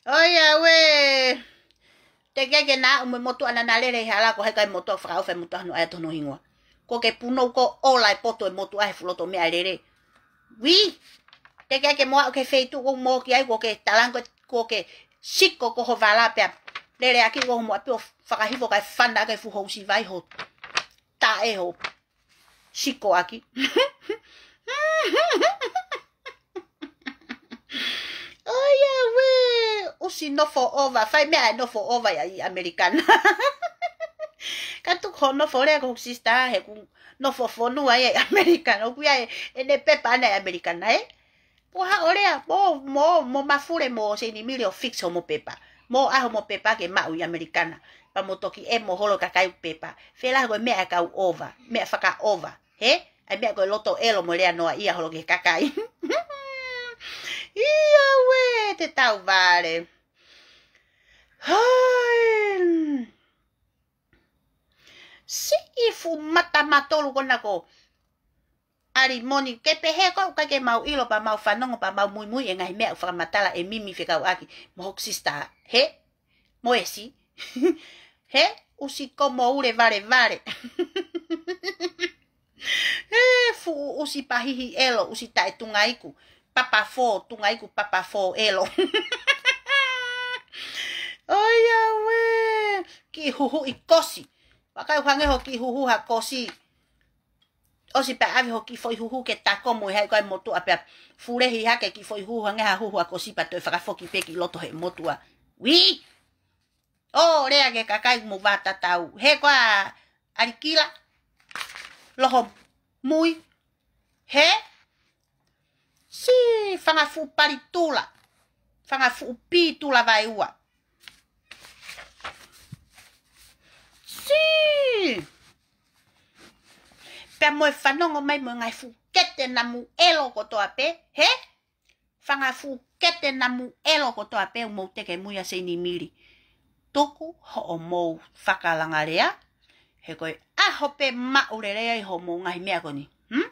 ʻOiauē. Teʻeki ke na ʻume motuʻa naʻa na lele he hala ko hai kai motuʻa fakaʻofa e motuʻa hono ʻai atu hono hingoa. Ko ke punou ko ola e poto e motuʻa he fuʻu loto meʻa lele. Ui! Teʻeki ke mo aʻu ke feituʻu ko mo ki ai ko ke talango ko ke siko ko ho vala pea. Lele ʻaki ko mo api ʻo fakahifo kai fana kai fuʻu housi vai ho. Taʻe ho. Siko ʻaki. ʻOiauē, ʻusi nofo ʻova, fai meʻa e nofo ʻova ia ʻi ʻAmelika na. Ka tuku hoʻo nofo lea ko hoku sister, he ʻoku nofo fonua ia ʻi ʻAmelika na. ʻOku ʻi ai e, ʻene pepa ʻana ʻi ʻAmelika na, ē? Pua haʻo lea, mo, mo, mo mafule mo Seinimili ʻo fix homo pepa. Mo ʻai homo pepa ke maʻu ʻi ʻAmelika na. Pea mo toki ʻemo holo kakai pepa. Fela ko e meʻa e kau ʻova, meʻa fakaʻova. He? ʻAi meʻa ko e loto ʻelo mo lea noaʻia holo ki he kakai. ʻIauē, te tau vale. Hoi. Siʻi fuʻu mata matolu ko ena ko ʻalimoni, ke pehē ko ʻoku ʻikai ke mau ʻilo pea mau fanongo pea mau muimui e ngaahi meʻa ʻoku fakamatala e mimi fekauʻaki mo hoku sister. He? Mo esi. He? ʻUsi ko mo ule valevale. He fuʻu ʻusi pahihi ʻelo, ʻusi taʻe tungaiku. Papa fō, tungaiku papa fō ʻelo. ʻOiauē. Kiʻi huhuʻi kosi. Vakai hangē ho kiʻi huhu ha kosi. ʻOsi pea ʻave ho kiʻi foʻi huhu ke tako mo e hai ko e motuʻa pea. Fulehi hake kiʻi foʻi huhu hangē ha huhu ʻa kosi pea toe fakafoki pē ki loto he motuʻa. Ui! ʻO lea ke kakai mo vatatau. He ko ʻa ʻalikila. Loho mui. He? Siʻi fanga fuʻu palitula. Fanga fuʻu pitula vai ua. Siʻi. Pea mo e fanongo mai mo e ngaahi fuʻu kete namu ʻelo kotoa pē. He? Fanga fuʻu kete namu ʻelo kotoa pē ʻoku mou teke mui ʻa Seinimili. Tuku hoʻomou fakalangalea. He ko e ʻaho pē maʻu lelei ai hoʻomou ngaahi meʻa ko eni. Hmm?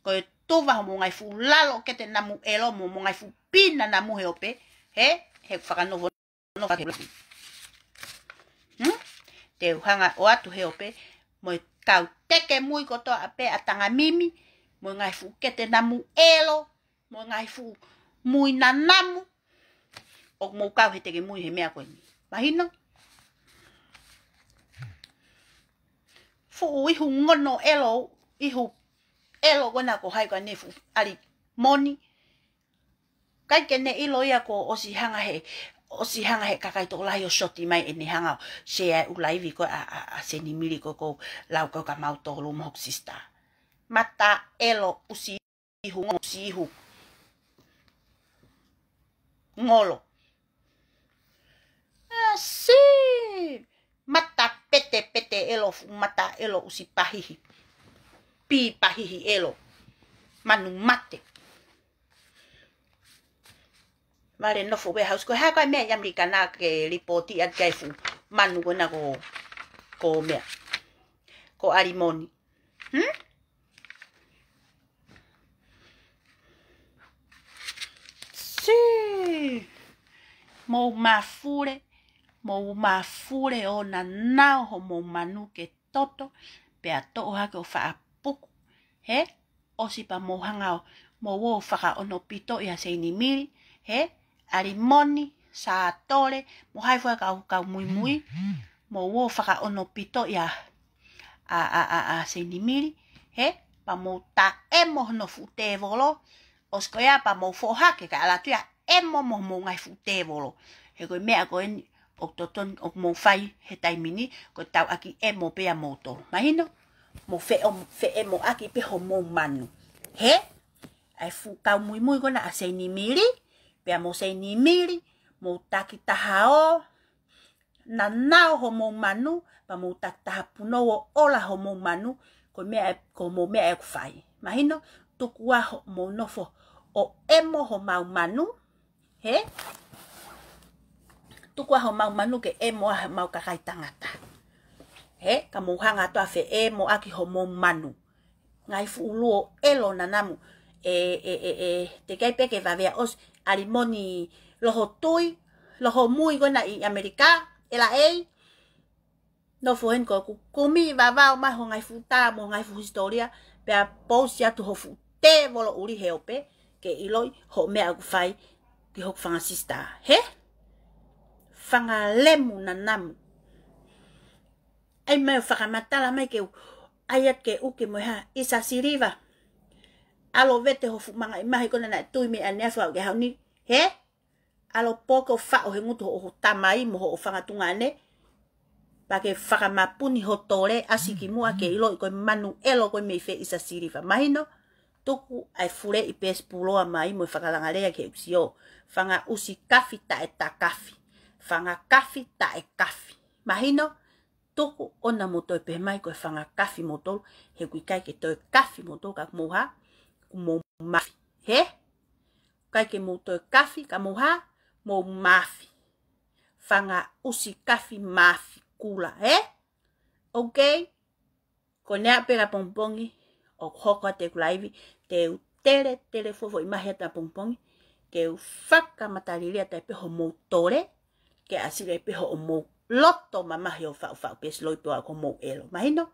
Ko e tuva hoʻomou ngaahi fuʻu lalo kete namu ʻelo mo homou ngaahi fuʻu pina namu he ope. He? He fakanofo nofo ke. Hmm? Te u hanga ʻo ʻoatu he ope. Mo e kau teke mui kotoa pē ʻa Tangamimi. Mo e ngaahi fuʻu kete namu ʻelo. Mo e ngaahi fuʻu mui nanamu. ʻOku mou kau he teke mui he meʻa ko eni. Mahino? Fuʻu ihu ngono ʻelo, ihu ʻelo ko ena ko hai ko ʻene fuʻu ʻalimoni. ʻIkai ke ne ʻilo ia ko ʻosi hanga he, ʻosi hanga he kakai tokolahi ʻo soti mai ʻene hanga ʻo share e ʻū laivi ko ē ʻa, ʻa, ʻa Seinimili ko ē ʻoku lau ko ē kia mautolu mo hoku sister. Mata ʻelo ʻusi ihu ngo-, ʻusi ihu ngolo. ʻA siʻi mata pete pete ʻelo fuʻu mata ʻelo ʻusi pahihi. Pī pahihi ʻelo. Manu mate. Vale nofo warehouse ko e hā ko e meʻa ʻi ʻAmelika na ke lipooti atu ki ai fuʻu manu ko ena ko, ko meʻa. Ko ʻalimoni. Hmm? Siʻi. Mou mafule, mou mafule ʻo nanao homou manu ke toto, pea toʻo hake ʻo faʻa puku. He? ʻOsi pea mou hanga ʻo, mou ō fakaʻonopito ʻia Seinimili. He? ʻAlimoni. Sātole, mo hai fua kau, kau muimui, mou ō fakaʻonopito ia ʻa, ʻa, ʻa, ʻa Seinimili, hē, pea mou taʻemo hono fuʻu tēvolo, ʻosi ko ia pea mou foʻohake kae ʻalu atu ia ʻemo mo homou ngaahi fuʻu tēvolo. He ko e meʻa ko eni ʻoku totonu ʻoku mou fai he taimi ni, ko e tauʻaki ʻemo pē ʻa moutolu. Mahino? Mou feʻemo, feʻemoʻaki pē homou manu. Hē? ʻA e fuʻu kau muimui ko ena ʻa Seinimili, pea mo Seinimili, mou takitaha ō, nanao homou manu, pea mou takitaha punou ʻo ola homou manu, ko e meʻa, ko homou meʻa ʻoku fai. Mahino, tuku ā hoʻomou nofo ʻo ʻemo homau manu, hē? Tuku ā homau manu ke ʻemo ʻa homau kakai tangata. Hē? Ka mou hanga atu ʻo feʻemoʻaki homou manu. Ngaahi fuʻu luo ʻelo nanamu. ʻE, ʻe, ʻe, ʻe, teʻeki ai pē ke vave ʻa ʻosi ʻalimoni Loho Tui, Loho Mui ko ena ʻi ʻAmelika, L A. Nofo heni ko ē ʻoku kumi vavao mai ho ngaahi fuʻu tā mo ho ngaahi fuʻu hisitōlia, pea pousi atu ho fuʻu tēvolo ʻuli he ope, ke ʻiloʻi hoʻo meʻa ʻoku fai ki hoku fanga sisitā. Hē? Fanga lemu nanamu. ʻAi mai ʻo fakamatala mai ke u, ʻai atu ke u ke mo e hā, ʻIsa Siliva. ʻAlu ʻo vete ho fuʻu mangaʻi mahi ko ena naʻe tui mei ʻaneafi ʻo aʻu ki he ʻaho ni. Hē? ʻAlu ʻo poke ʻo faʻo he ngutu hoʻo tamai mo hoʻo fanga tuongaʻane. Pea ke fakamapuni ho tole, ʻasi ki muʻa ke ʻiloʻi ko e manu ʻelo ko ē mei fē ʻIsa Siliva. Mahino, tuku ʻa e fuleʻi pēsi puloa mai mo e fakalanga lea ki he ʻū sio. Fanga ʻusi kafi taʻe takafi. Fanga kafi taʻe kafi. Mahino, tuku ʻona mou toe pehē mai ko e fanga kafi moutolu, he ʻoku ʻikai ke toe kafi moutolu ka mou hā, ʻoku mou mafi. Hē? ʻIkai ke mou toe kafi, ka mou hā, mou mafi. Fanga ʻusi kafi mafi kula, hē? Okay? Ko ena pē ʻapongipongi, ʻoku hoko atu ʻeku laivi, te u tele, tele foʻi foʻi mahi atu ʻapongipongi, ke u fakamatalilia atu pē homou tole, ke ʻasi leva pē hoʻomou loto mamahi ʻo faʻufaʻu pēsi loi pē ʻa homou ʻelo. Mahino?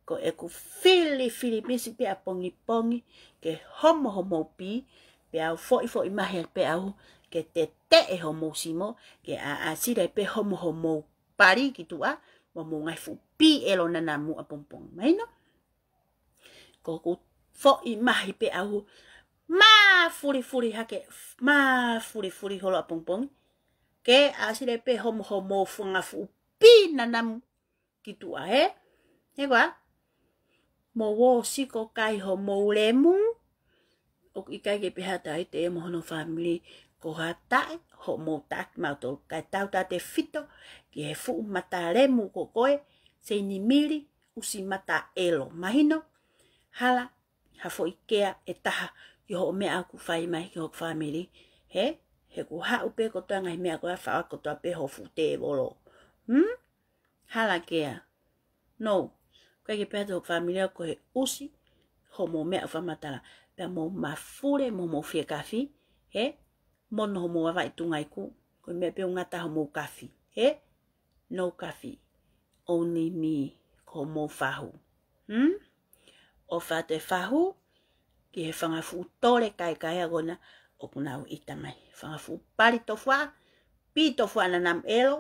Ko ʻeku fili, fili misi pē ʻapongipongi, ke homo homou pī, pea u foʻi foʻi mahi atu pē au, ke teteʻe homou simo, ke ʻa, ʻasi leva pē homo homou pali ki tuʻa, mo homou ngaahi fuʻu pī ʻelo nanamu ʻapongipongi. Mahino? Ko ʻeku foʻi mahi pē au, mafulifuli hake, mafulifuli holo ʻapongipongi. Ke ʻasi leva pē homo homou fanga fuʻu pī nanamu ki tuʻa, hē? Hē koā? Mou ō ʻo siko kai homou lemu, ʻoku ʻikai ke pehē ʻe ha taha ʻi he ʻemo hono fāmili, ko ha taʻe, hoʻomou taʻaki mautolu, kae tautautefito ki he fuʻu mata lemu ko koe, Seinimili, ʻusi mata ʻelo. Mahino, hala, ha foʻi kea ʻe taha, ki hoʻo meʻa ʻoku fai mai ki hoku fāmili, hē? He ʻoku haʻu pē kotoa ngaahi meʻa ko ē ʻa faʻa kotoa pē ho fuʻu tēvolo. Hmm? Hala kea. No. ʻIkai ke pehē ʻe ha taha hoku fāmili au ko e ʻusi, hoʻomou meʻa ʻoku fakamatala. Pea mou mafule, mo mou fiekafi, hē? Mo no homou avaʻi tungaiku, ko e meʻa pē ʻoku ngata homou kafi, hē? No kafi. Only me, ko homou fahu. Hmm? ʻOfa atu e fahu, ki he fanga fuʻu tole kaikaia ko ena, ʻoku nau ʻita mai. Fanga fuʻu pali tofuaʻa, pī tofuaʻa nanamu ʻelo,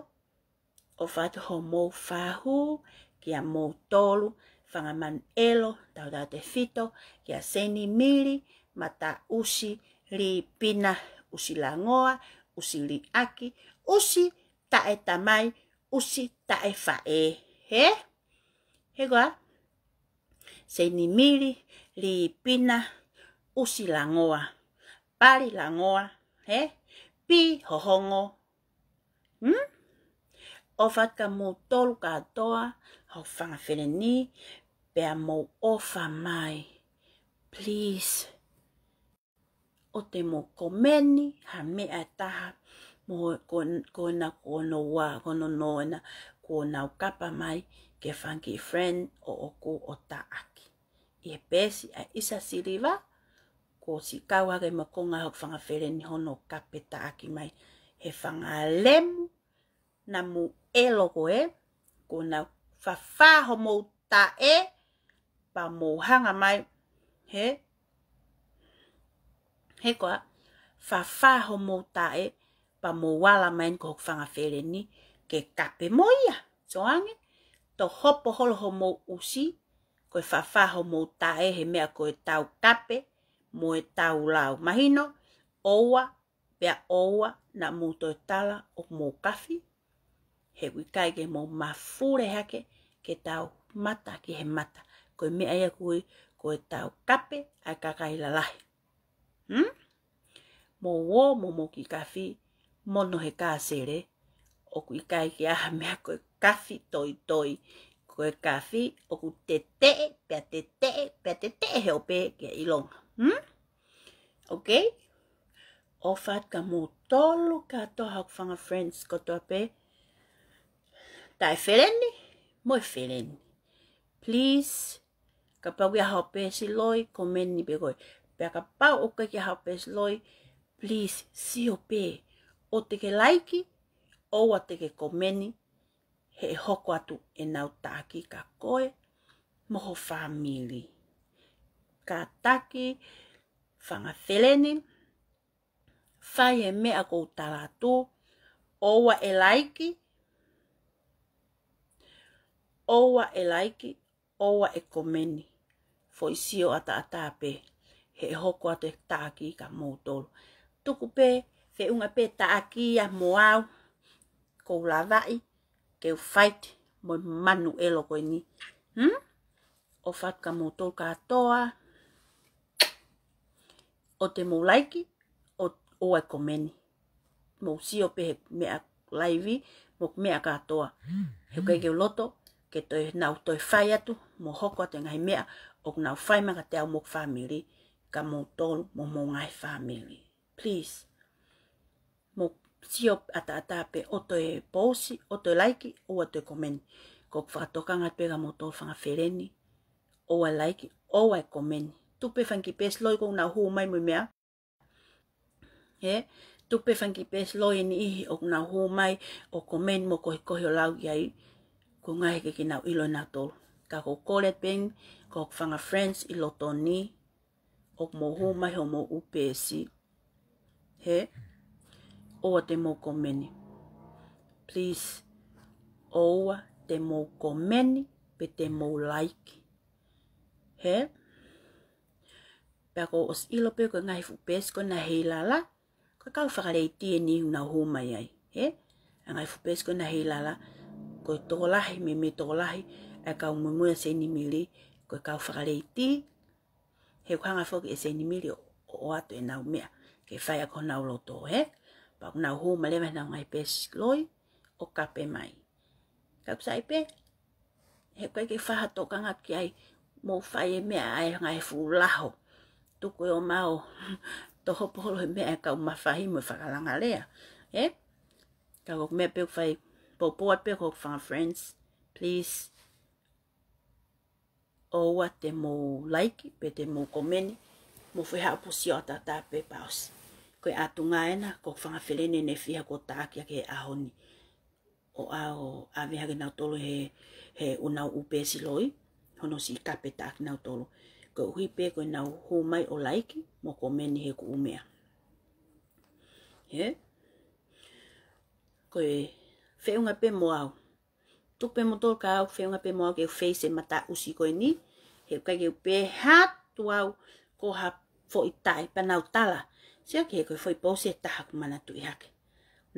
ʻofa atu homou fahu, kia moutolu, fanga manu ʻelo, tautautefito, kia Seinimili, mata ʻusi, lipina, ʻusi langoa, ʻusi liʻaki, ʻusi taʻe tamai, ʻusi taʻe faʻē. Hē? Hē koā? Seinimili, lipina, ʻusi langoa, pali langoa, hē? Pī hohongo. Hmm? ʻOfa kia moutolu kātoa, hoku fanga feleni, pea mou ʻofa mai. Please. ʻOua te mou komeni ha meʻa ʻe taha, mo ko, ko ena ko hono ua, ko hono nō ena, kuo nau kapa mai, ke fanga kiʻi friend ʻoʻoku ʻo taʻaki. ʻI he pēsi ʻa ʻIsa Siliva, kuo ʻosi kau hake mo e konga hoku fanga feleni hono kape taʻaki mai. He fanga lemu, namu ʻelo ko ē, kuo nau fafā homou taʻe, pea mou hanga mai, hē? Hē koā, fafā homou taʻe, pea mou ala mai eni ko hoku fanga feleni ke kape mo ia. Soange, to hopo holo homou ʻusi, ko e fafā homou taʻe he meʻa ko e tau kape mo e tau lau. Mahino, ʻoua, pea ʻoua naʻa mou toe tala ʻoku mou kafi, he ʻoku ʻikai ke mou mafule hake ke tau mata ki he mata. Ko e meʻa ia ʻoku ui ko e tau kape ʻa e kakai lalahi. Hmm? Mou ō, mo mou kiʻi kafi, mono he kasele, ʻoku ʻikai ke ʻi ai ha meʻa ko e kafi toitoi. Ko e kafi, ʻoku teteʻe, pea teteʻe, pea teteʻe he ope ke ʻilonga. Hmm? Okay? ʻOfa atu kia moutolu kātoa hoku fanga friends kotoa pē. Taʻe feleni, mo e feleni. Please, kapau ʻoku ʻi ai haʻo peesi loi, komeni pē koe. Pea kapau ʻoku ʻikai ke ʻi ai haʻo peesi loi, please, sio pē ʻo te ke laiki, ʻoua te ke komeni, he ʻe hoko atu ʻenau taʻaki kia koe mo ho fāmili. Kātaki, fanga feleni, fai e meʻa ʻoku ou tala atu, ʻoua ʻe laiki, ʻoua ʻe laiki, ʻoua ʻe komeni. Foʻi sio ʻataʻatā pē, he ʻe hoko atu e taʻaki kia moutolu. Tuku pē, feʻunga pē taʻaki ia mo au, ʻoku ou lavaʻi ke u fight mo e manu ʻelo ko eni. Hmm? ʻOfa atu kia moutolu kātoa, ʻo te mou laiki, ʻo, ʻoua ʻe komeni. Mou sio pē he meʻa laivi, mo e meʻa kātoa. He ʻoku ʻikai ke u loto ke toe nau toe fai atu, mo hoko atu e ngaahi meʻa ʻoku nau fai mai kiate au mo hoku fāmili, kia moutolu mo homou ngaahi fāmili. Please. Mou sio ʻataʻatā pē, ʻo toe pousi, ʻo toe laiki, ʻoua toe komeni. Ko hoku fakatokanga pē kia moutolu fanga feleni, ʻoua ʻe laiki, ʻoua ʻe komeni. Tuku pē fanga kiʻi peesi loi ʻoku nau hū mai mo e meʻa. He, tuku pē fanga kiʻi peesi loi ʻe niʻihi ʻoku nau hū mai ʻo komeni mo kohikohi ʻo lau ki ai, ko e ngaahi ʻikai ke nau ʻilo ʻe nautolu. Ka ʻoku ou kole pē eni, ko hoku fanga friends ʻi loto ni, ʻoku mou hū mai homou ʻū peesi. He, ʻoua te mou komeni. Please, ʻoua te mou komeni, pe te mou laiki. He, pea ʻoku ou ʻosi ʻilo pē ko e ngaahi fuʻu peesi ko ena ʻi Heilala, ko e kau fakaleiti eni ʻoku nau hū mai ai. He, ʻa e ngaahi fuʻu peesi ko ena ʻi Heilala, ko e tokolahi, meimei tokolahi ʻa e kau muimui ʻa Seinimili, ko e kau fakaleiti, he ʻoku hanga foki ʻe Seinimili ʻo, ʻo ʻoatu ʻenau meʻa ke fai ʻaki honau loto, he? Pea ʻoku nau hū mai leva ʻenau ngaahi peesi loi ʻo kape mai. Ka ʻoku sai pē, he ʻoku ʻikai ke faha tokanga ki ai, mou fai e meʻa ʻa e ngaahi fuʻu laho. Tuku e ʻomau, to hopo holo he meʻa ʻa e kau mafahi mo e fakalangalea, he? Ka ko e meʻa pē ʻoku fai, poupou pē ki hoku fanga friends, please. ʻOua te mou laiki, pe te mou komeni, mou fai haʻo pusi ʻataʻatā pē pea ʻosi. Ko e ʻatunga ena, ko hoku fanga feleni ʻe fiha kuo taʻaki ʻaki he ʻaho ni. ʻO ʻave hake nautolu he, he ʻenau ʻū peesi loi, hono siʻi kape taʻaki nautolu. Koeʻuhi pē ko ʻenau hū mai ʻo laiki, mo komeni he ʻoku ou meʻa. He? Ko e feʻunga pē mo au. Tuku pē moutolu kia au, feʻunga pē mo au ke u face e mataʻusi ko eni, he ʻoku ʻikai ke u pehē atu au ko ha foʻi taʻe pea nau tala. Sio ki he ko e foʻi pousi ʻe taha ʻoku manatuʻi hake.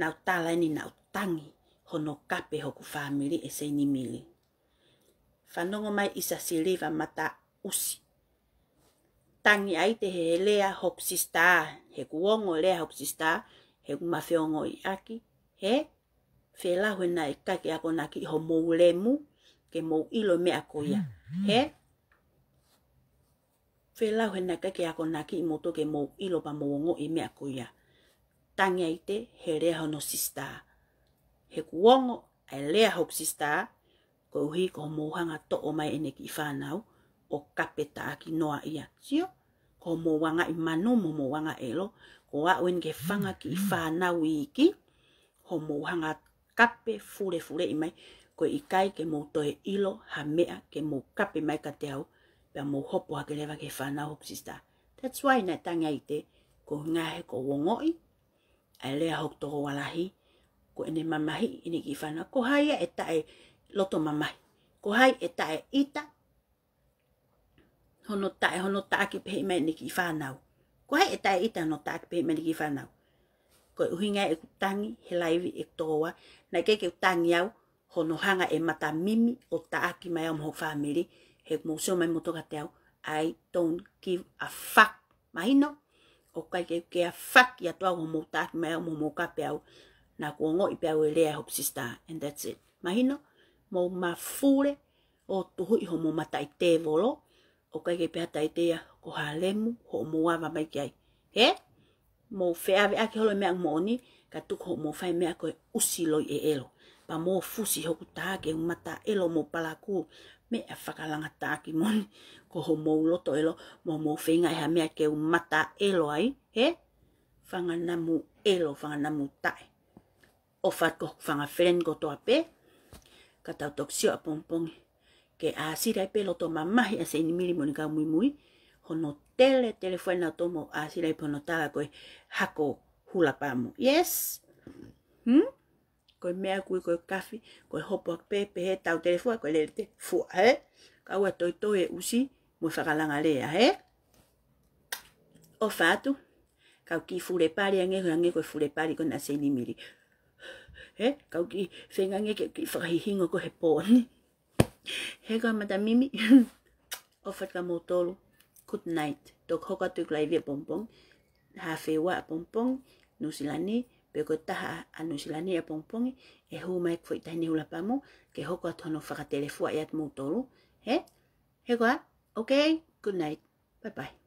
Nau tala eni naʻa ku tangi hono kape hoku fāmili ʻe Seinimili. Fanongo mai ʻisa Siliva mataʻusi. Tangi ʻaite he lea hoku sisitā, he ʻoku ongo e lea hoku sisitā, he ʻoku ma feongoʻi ʻaki, he feʻunga he naʻe ʻikai ke akonaki homou lemu, ke mou ʻilo e meʻa ko ia. He feʻunga he naʻe ʻikai ke akonaki moutolu ke mou ʻilo pea mou ongoʻi e meʻa ko ia. Tangi ʻaite he lea hono sisitā. He ʻoku ongo e lea hoku sisitā, koeʻuhi ko hoʻomou hanga toʻo mai ʻene kiʻi fānau ʻo kape taʻaki noa ia. Sio, ko hoʻomou angaʻi manu mo hoʻomou angaʻi ʻelo, ko e aʻu eni ki he fanga kiʻi fānau iiki, hoʻomou hanga kape fulefuleʻi mai, ko e ʻikai ke mou toe ʻilo ha meʻa ke mou kape mai kiate au, pea mou hopo hake leva ki he fānau hoku sisitā. That's why naʻe tangi ʻaite, ko e ʻuhinga he ʻoku ou ongoʻi ʻa e lea hoku tokoua lahi, ko ʻene mamahiʻi ʻene kiʻi fānau. Ko hai ia ʻe taʻeloto mamahi? Ko hai ʻe taʻeʻita hono taʻe, hono taʻaki pehē mai ʻene kiʻi fānau? Ko hai ʻe taʻeʻita hono taʻaki pehē mai ʻene kiʻi fānau? Ko e ʻuhinga ia ʻeku tangi he laivi ʻeku tokoua, naʻe ʻikai ke u tangi au hono hanga ʻe Matamimi ʻo taʻaki mai au mo hoku fāmili, he mou sio mai moutolu kiate au, I don't give a fuck. Mahino? ʻOku ʻikai ke u care fuck atu au hoʻomou taʻaki mai au mo hoʻomou kape au. Naʻa ku ongoʻi pē au e lea hoku sister, and that's it. Mahino? Mou mafule ʻo tuhuʻi hoʻomou mata ʻi tēvolo, ʻoku ʻikai ke pehē atu ia ko ha lemu hoʻomou ava mai ki ai. Hē? Mou feʻaveʻaki holo e meʻa moʻoni, ka tuku hoʻomou fai e meʻa ko e ʻusi loi ʻeʻelo. Pea mou fusi hoku taha ke u mata ʻelo mo palakū, meʻa fakalanga taʻaki moʻoni, ko hoʻomou loto ʻelo, mo mou feinga ʻe ha meʻa ke u mata ʻelo ai, hē? Fanga namu ʻelo, fanga namu taʻe. ʻOfa atu ki hoku fanga friend kotoa pē, ka tau toki sio ʻapongipongi. Ke ʻāsili ai pē loto mamahi ʻa Seinimili mo ʻene kau muimui, hono tele, telefua nautolu mo ʻāsili ai pē hono tala ko e hako hula pamu. Yes? Hmm? Ko e meʻa kui ko e kafi, ko e hopo ʻaki pē, pehē tau telefua, ko e lele telefua, hē? Ka ʻoua toitoi e ʻusi, mo e fakalanga lea, hē? ʻOfa atu, kau kiʻi fule pali ange, ko e ange ko e fule pali ko ena ʻa Seinimili. Hē, kau kiʻi feinga ange ke kiʻi fakahihingo ko he pō ni. Hē ko Matamimi, ʻofa atu kia moutolu. Good night. Toki hoko atu ʻeku laivi ʻapongipongi. Hafeua ʻapongipongi, Nuʻusila ni, pe ko e taha ʻa Nuʻusila ni ʻapongipongi, ʻe hū mai ʻeku foʻi taʻahine hula pamu, ke hoko atu hono fakatelefua ʻiate moutolu. Hē? Hē koā? Okay, good night. Bye bye.